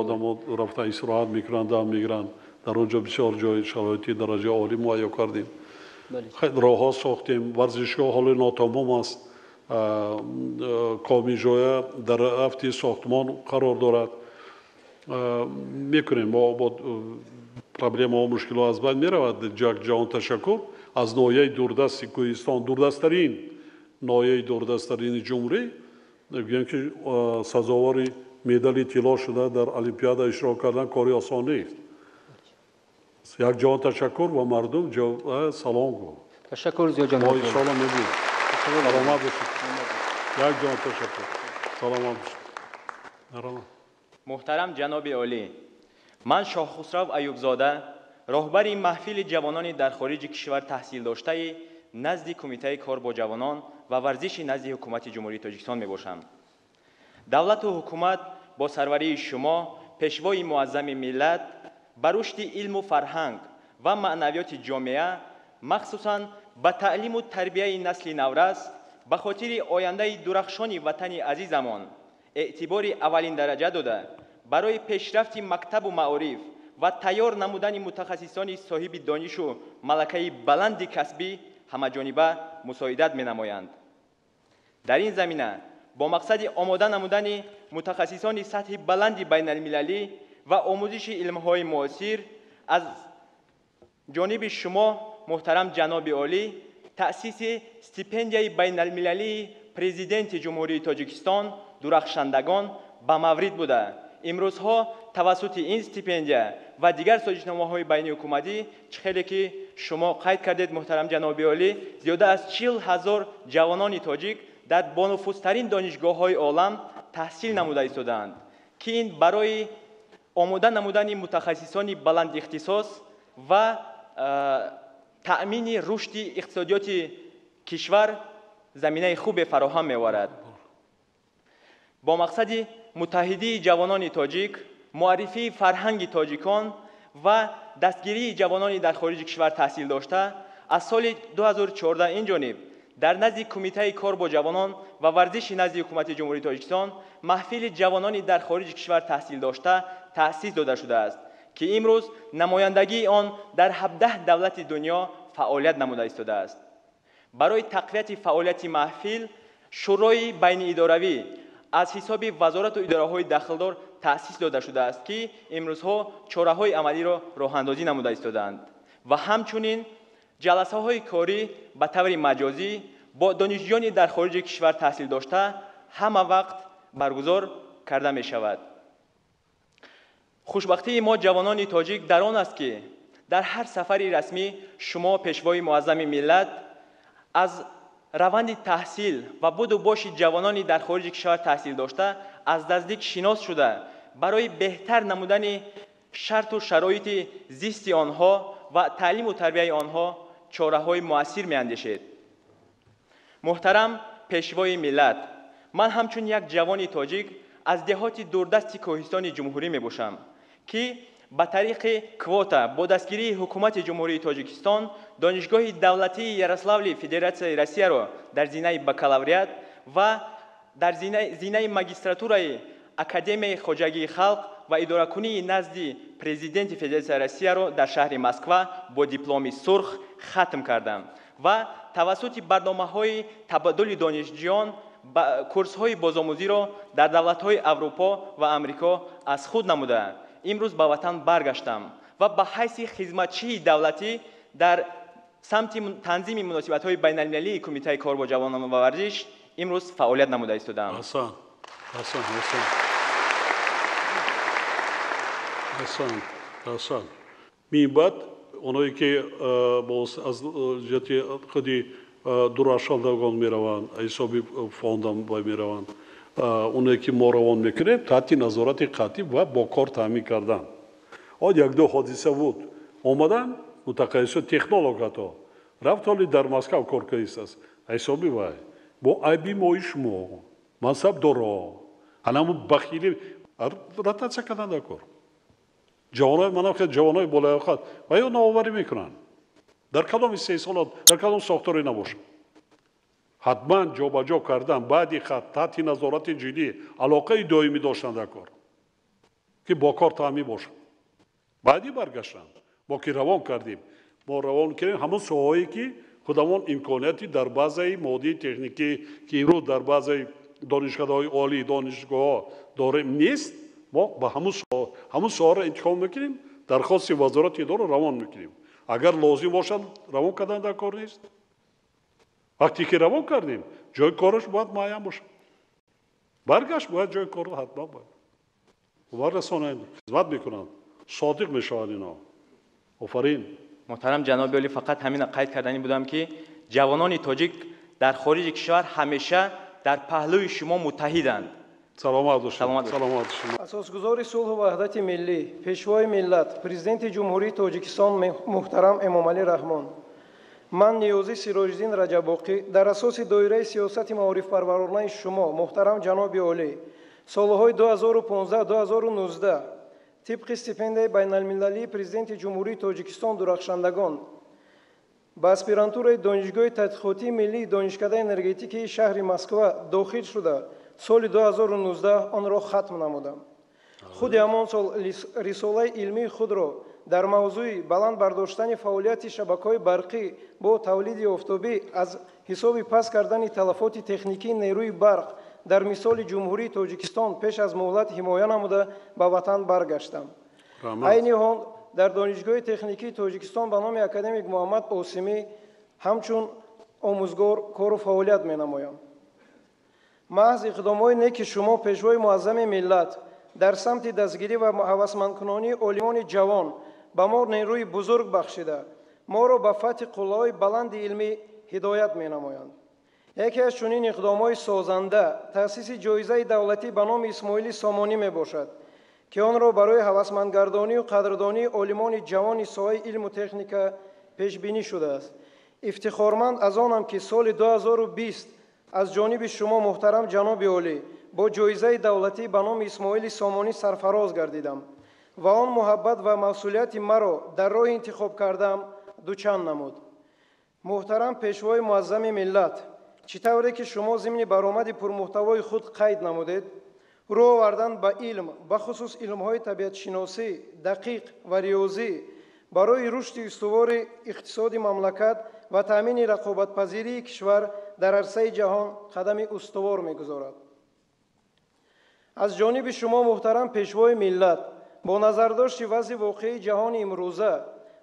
одамо рафта истироҳат мекунанд, дам мегиранд дар он ҷо. Бисёр ҷои шароити дараҷаи олӣ муҳайё кардем, роҳҳо сохтем, варзишгоҳ ҳоло нотамом аст, Комиҷоя дар рафти сохтмон қарор дорад. Мекунем мо, бо проблемаҳо, мушкилҳо аз байн меравад. Ҷаҳон ташаккур. Аз ноҳияи дурдасти кӯҳистон, дурдасттарин ноҳияи, дурдасттарини ҷумҳурӣ, гӯем ки сазовори медали тилло шуда дар олимпиада иштирок кардан кори осон нест. Як ҷаҳон ташаккур ва мардум салом гӯ. Ташаккур зиёд, ҷаноб. Мо иншоалло мебинем. Саломат бошед. Як ҷаҳон ташаккур, саломат бошед. Муҳтарам ҷаноби олӣ, ман Шоҳхусрав Аюбзода, роҳбари маҳфили ҷавонони дар хориҷи кишвар таҳсилдоштаи назди Кумитаи кор бо ҷавонон ва варзиши назди Ҳукумати Ҷумҳурии Тоҷикистон мебошам. Давлату ҳукумат бо сарварии шумо, Пешвои муаззами миллат, ба рушди илму фарҳанг ва маънавиёти ҷомеа, махсусан ба таълиму тарбияи насли наврас ба хотири ояндаи дурахшони ватани азизамон эътибори аввалиндараҷа дода, барои пешрафти мактабу маориф ва тайёр намудани мутахассисони соҳиби донишу малакаи баланди касбӣ ҳамаҷониба мусоидат менамоянд. Дар ин замина бо мақсади омода намудани мутахассисони сатҳи баланди байналмилалӣ ва омӯзиши илмҳои муосир аз ҷониби шумо, муҳтарам ҷаноби олӣ, таъсиси стипендияи байналмилалии Президенти Ҷумҳурии Тоҷикистон «Дурахшандагон» ба маврид буда, имрӯзҳо тавассути ин стипендия ва дигар созишномаҳои байниҳукуматӣ, чӣ хеле ки шумо қайд кардед, муҳтарам ҷаноби олӣ, зиёда аз 40 000 ҷавонони тоҷик дар бонуфузтарин донишгоҳҳои олам таҳсил намуда истодаанд, ки ин барои омода намудани мутахассисони баландихтисос ва таъмини рушди иқтисодиёти кишвар заминаи хубе фароҳам меоварад. Бо мақсади муттаҳидии ҷавонони тоҷик, муаррифии фарҳанги тоҷикон ва дастгирии ҷавонони дар хориҷи кишвар таҳсил дошта, аз соли 2014 ин ҷониб дар назди Кумитаи кор бо ҷавонон ва варзиши назди Ҳукумати Ҷумҳурии Тоҷикистон маҳфили ҷавонони дар хориҷи кишвар таҳсил дошта таъсис дода шудааст, ки имрӯз намояндагии он дар 17 давлати дунё фаъолият намуда истодааст. Барои тақвияти фаъолияти маҳфил шӯрои байниидоравӣ аз ҳисоби вазорату идораҳои дахлдор таъсис дода шудааст, ки имрӯзҳо чораҳои амалиро роҳандозӣ намуда истодаанд. Ва ҳамчунин ҷаласаҳои корӣ ба таври маҷозӣ бо донишҷӯёни дар хориҷи кишвар таҳсил дошта ҳама вақт баргузор карда мешавад. Хушбахтии мо ҷавонони тоҷик дар он аст, ки дар ҳар сафари расмӣ шумо, пешвои муаззами миллат, аз раванди таҳсил ва буду боши ҷавонони дар хориҷи кишвар таҳсил дошта аз наздик шинос шуда, барои беҳтар намудани шарту шароити зисти онҳо ва таълиму тарбияи онҳо чораҳои муассир меандешед. Муҳтарам пешвои миллат, ман ҳамчун як ҷавони тоҷик аз деҳоти дурдасти кӯҳистони ҷумҳурӣ мебошам, ки ба тариқи квота бо дастгирии ҳукумати Ҷумҳурии Тоҷикистон Донишгоҳи давлатии Ярославли Федератсияи Россияро дар зинаи бакалавриат ва дар зинаи магистратураи Академияи хоҷагии халқ ва идоракунии назди Президенти Федератсияи Россияро дар шаҳри Москва бо дипломи сурх хатм кардам ва тавассути барномаҳои табаддули донишҷӯён курсҳои бозомӯзиро дар давлатҳои Аврупо ва Амрико аз худ намуда, имрӯз ба ватан баргаштам ва ба ҳайси хизматчии давлатӣ дар самти танзими муносибатҳои байналмилалии Кумитаи кор бо ҷавонон ва варзиш имрӯз фаъолият намуда истодаам. Аҳсан, аҳсан, аҳсан, аҳсан, аҳсан. Минбаъд оное ки аз ҷиҳати худи дурахшандагон мераванд, ҳисоби фондам мераванд, оне ки мо равон мекунем, таҳти назорати қатъӣ ва бо кор таъмин кардан. Од як-ду ҳодиса буд. Омадан мутахассисо технолог ҳатто рафт, ҳоли дар Москав кор кардааст. Ҳисоби вай бо айби мои шумо мансабдоро ҳанаму бахилӣ ротатсия кардан дар кор. Ҷавонои манам хеле ҷавонои болаёқат ва ё навоварӣ мекунанд. Дар кадом истеҳсолот, дар кадом сохторе набошад. Ҳатман ҷобаҷо кардан баъди хат таҳти назорати ҷиддӣ алоқаи доимӣ доштан дар кор, ки бо кор таъмин бошад. Баъди баргаштан мо ки равон кардем, мо равон кардем ҳамон соҳаҳое ки худамон имконияти дар базаи моддии техникӣ, ки имрӯз дар базаи донишкадаҳои олии донишгоҳҳо дорем, нест, мо ба ҳамон соҳаро интихоб мекунем, дархости вазорати идоро равон мекунем. Агар лозим бошад, равон кардан дар кор нест. Вақте ки равон кардем, ҷои кораш бояд муайян бошад. Баргашт бояд ҷои корро ҳатман бояд баррасонанд, хизмат мекунанд, содиқ мешаванд ино. Офарин. Муҳтарам ҷаноби олӣ, фақат ҳамина қайд кардани будам, ки ҷавонони тоҷик дар хориҷи кишвар ҳамеша дар паҳлӯи шумо муттаҳиданд. Саломат бошед. Саломат бошед. Асосгузори сулҳу ваҳдати миллӣ, пешвои миллат, Президенти Ҷумҳурии Тоҷикистон муҳтарам Эмомалӣ Раҳмон, ман Ниёзӣ Сироҷиддин Раҷабоқӣ дар асоси доираи сиёсати маорифпарваронаи шумо, муҳтарам ҷаноби олӣ, солҳои 2015-2019 тибқи стипендияи байналмилалии Президенти Ҷумҳурии Тоҷикистон дурахшандагон ба аспирантураи Донишгоҳи тадқиқотии миллии Донишкадаи энергетикии шаҳри Москва дохил шуда, соли 2019 онро хатм намудам. Худи ҳамон сол рисолаи илмии худро дар мавзӯи баланд бардоштани фаъолияти шабакаҳои барқӣ бо тавлиди офтобӣ аз ҳисоби паст кардани талафоти техникии нерӯи барқ дар мисоли Ҷумҳурии Тоҷикистон пеш аз муҳлат ҳимоя намуда ба ватан баргаштам. Айни ҳол дар Донишгоҳи техникии Тоҷикистон ба номи академик Муҳаммад Осимӣ ҳамчун омӯзгор кору фаъолият менамоям. Маҳз иқдомҳои неки шумо, пешвои муаззами миллат, дар самти дастгирӣ ва ҳавасмандкунонии олимони ҷавон ба мо нерӯи бузург бахшида, моро ба фатҳи қуллаҳои баланди илмӣ ҳидоят менамоянд. Яке аз чунин иқдомҳои созанда таъсиси ҷоизаи давлатӣ ба номи Исмоили Сомонӣ мебошад, ки онро барои ҳавасмандгардонию қадрдонии олимони ҷавони соҳаи илму техника пешбинӣ шудааст. Ифтихорманд аз онам, ки соли 2020 аз ҷониби шумо, муҳтарам ҷаноби олӣ, бо ҷоизаи давлатӣ ба номи Исмоили Сомонӣ сарфароз гардидам ва он муҳаббат ва масъулияти маро дар роҳи интихоб кардаам дучанд намуд. Муҳтарам пешвои муаззами миллат, чӣ тавре ки шумо зимни баромади пурмуҳтавои худ қайд намудед, рӯ овардан ба илм, бахусус илмҳои табиатшиносӣ, дақиқ ва риёзӣ барои рушди устувори иқтисоди мамлакат ва таъмини рақобатпазирии кишвар дар арсаи ҷаҳон қадами устувор мегузорад. Аз ҷониби шумо, муҳтарам пешвои миллат, бо назардошти вазъи воқеии ҷаҳони имрӯза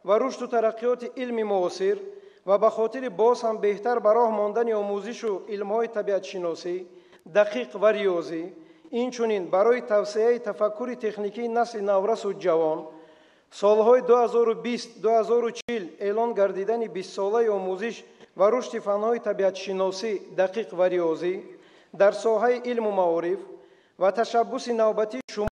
ва рушду тараққиёти илми муосир ва ба хотири боз ҳам беҳтар ба роҳ мондани омӯзишу илмҳои табиатшиносӣ, дақиқ ва риёзӣ, инчунин барои тавсеаи тафаккури техникии насли наврасу ҷавон, солҳои 2020-2040 эълон гардидани бистсолаи омӯзиш ва рушди фанҳои табиатшиносӣ, дақиқ ва риёзӣ дар соҳаи илму маориф ва ташаббуси навбатии шумо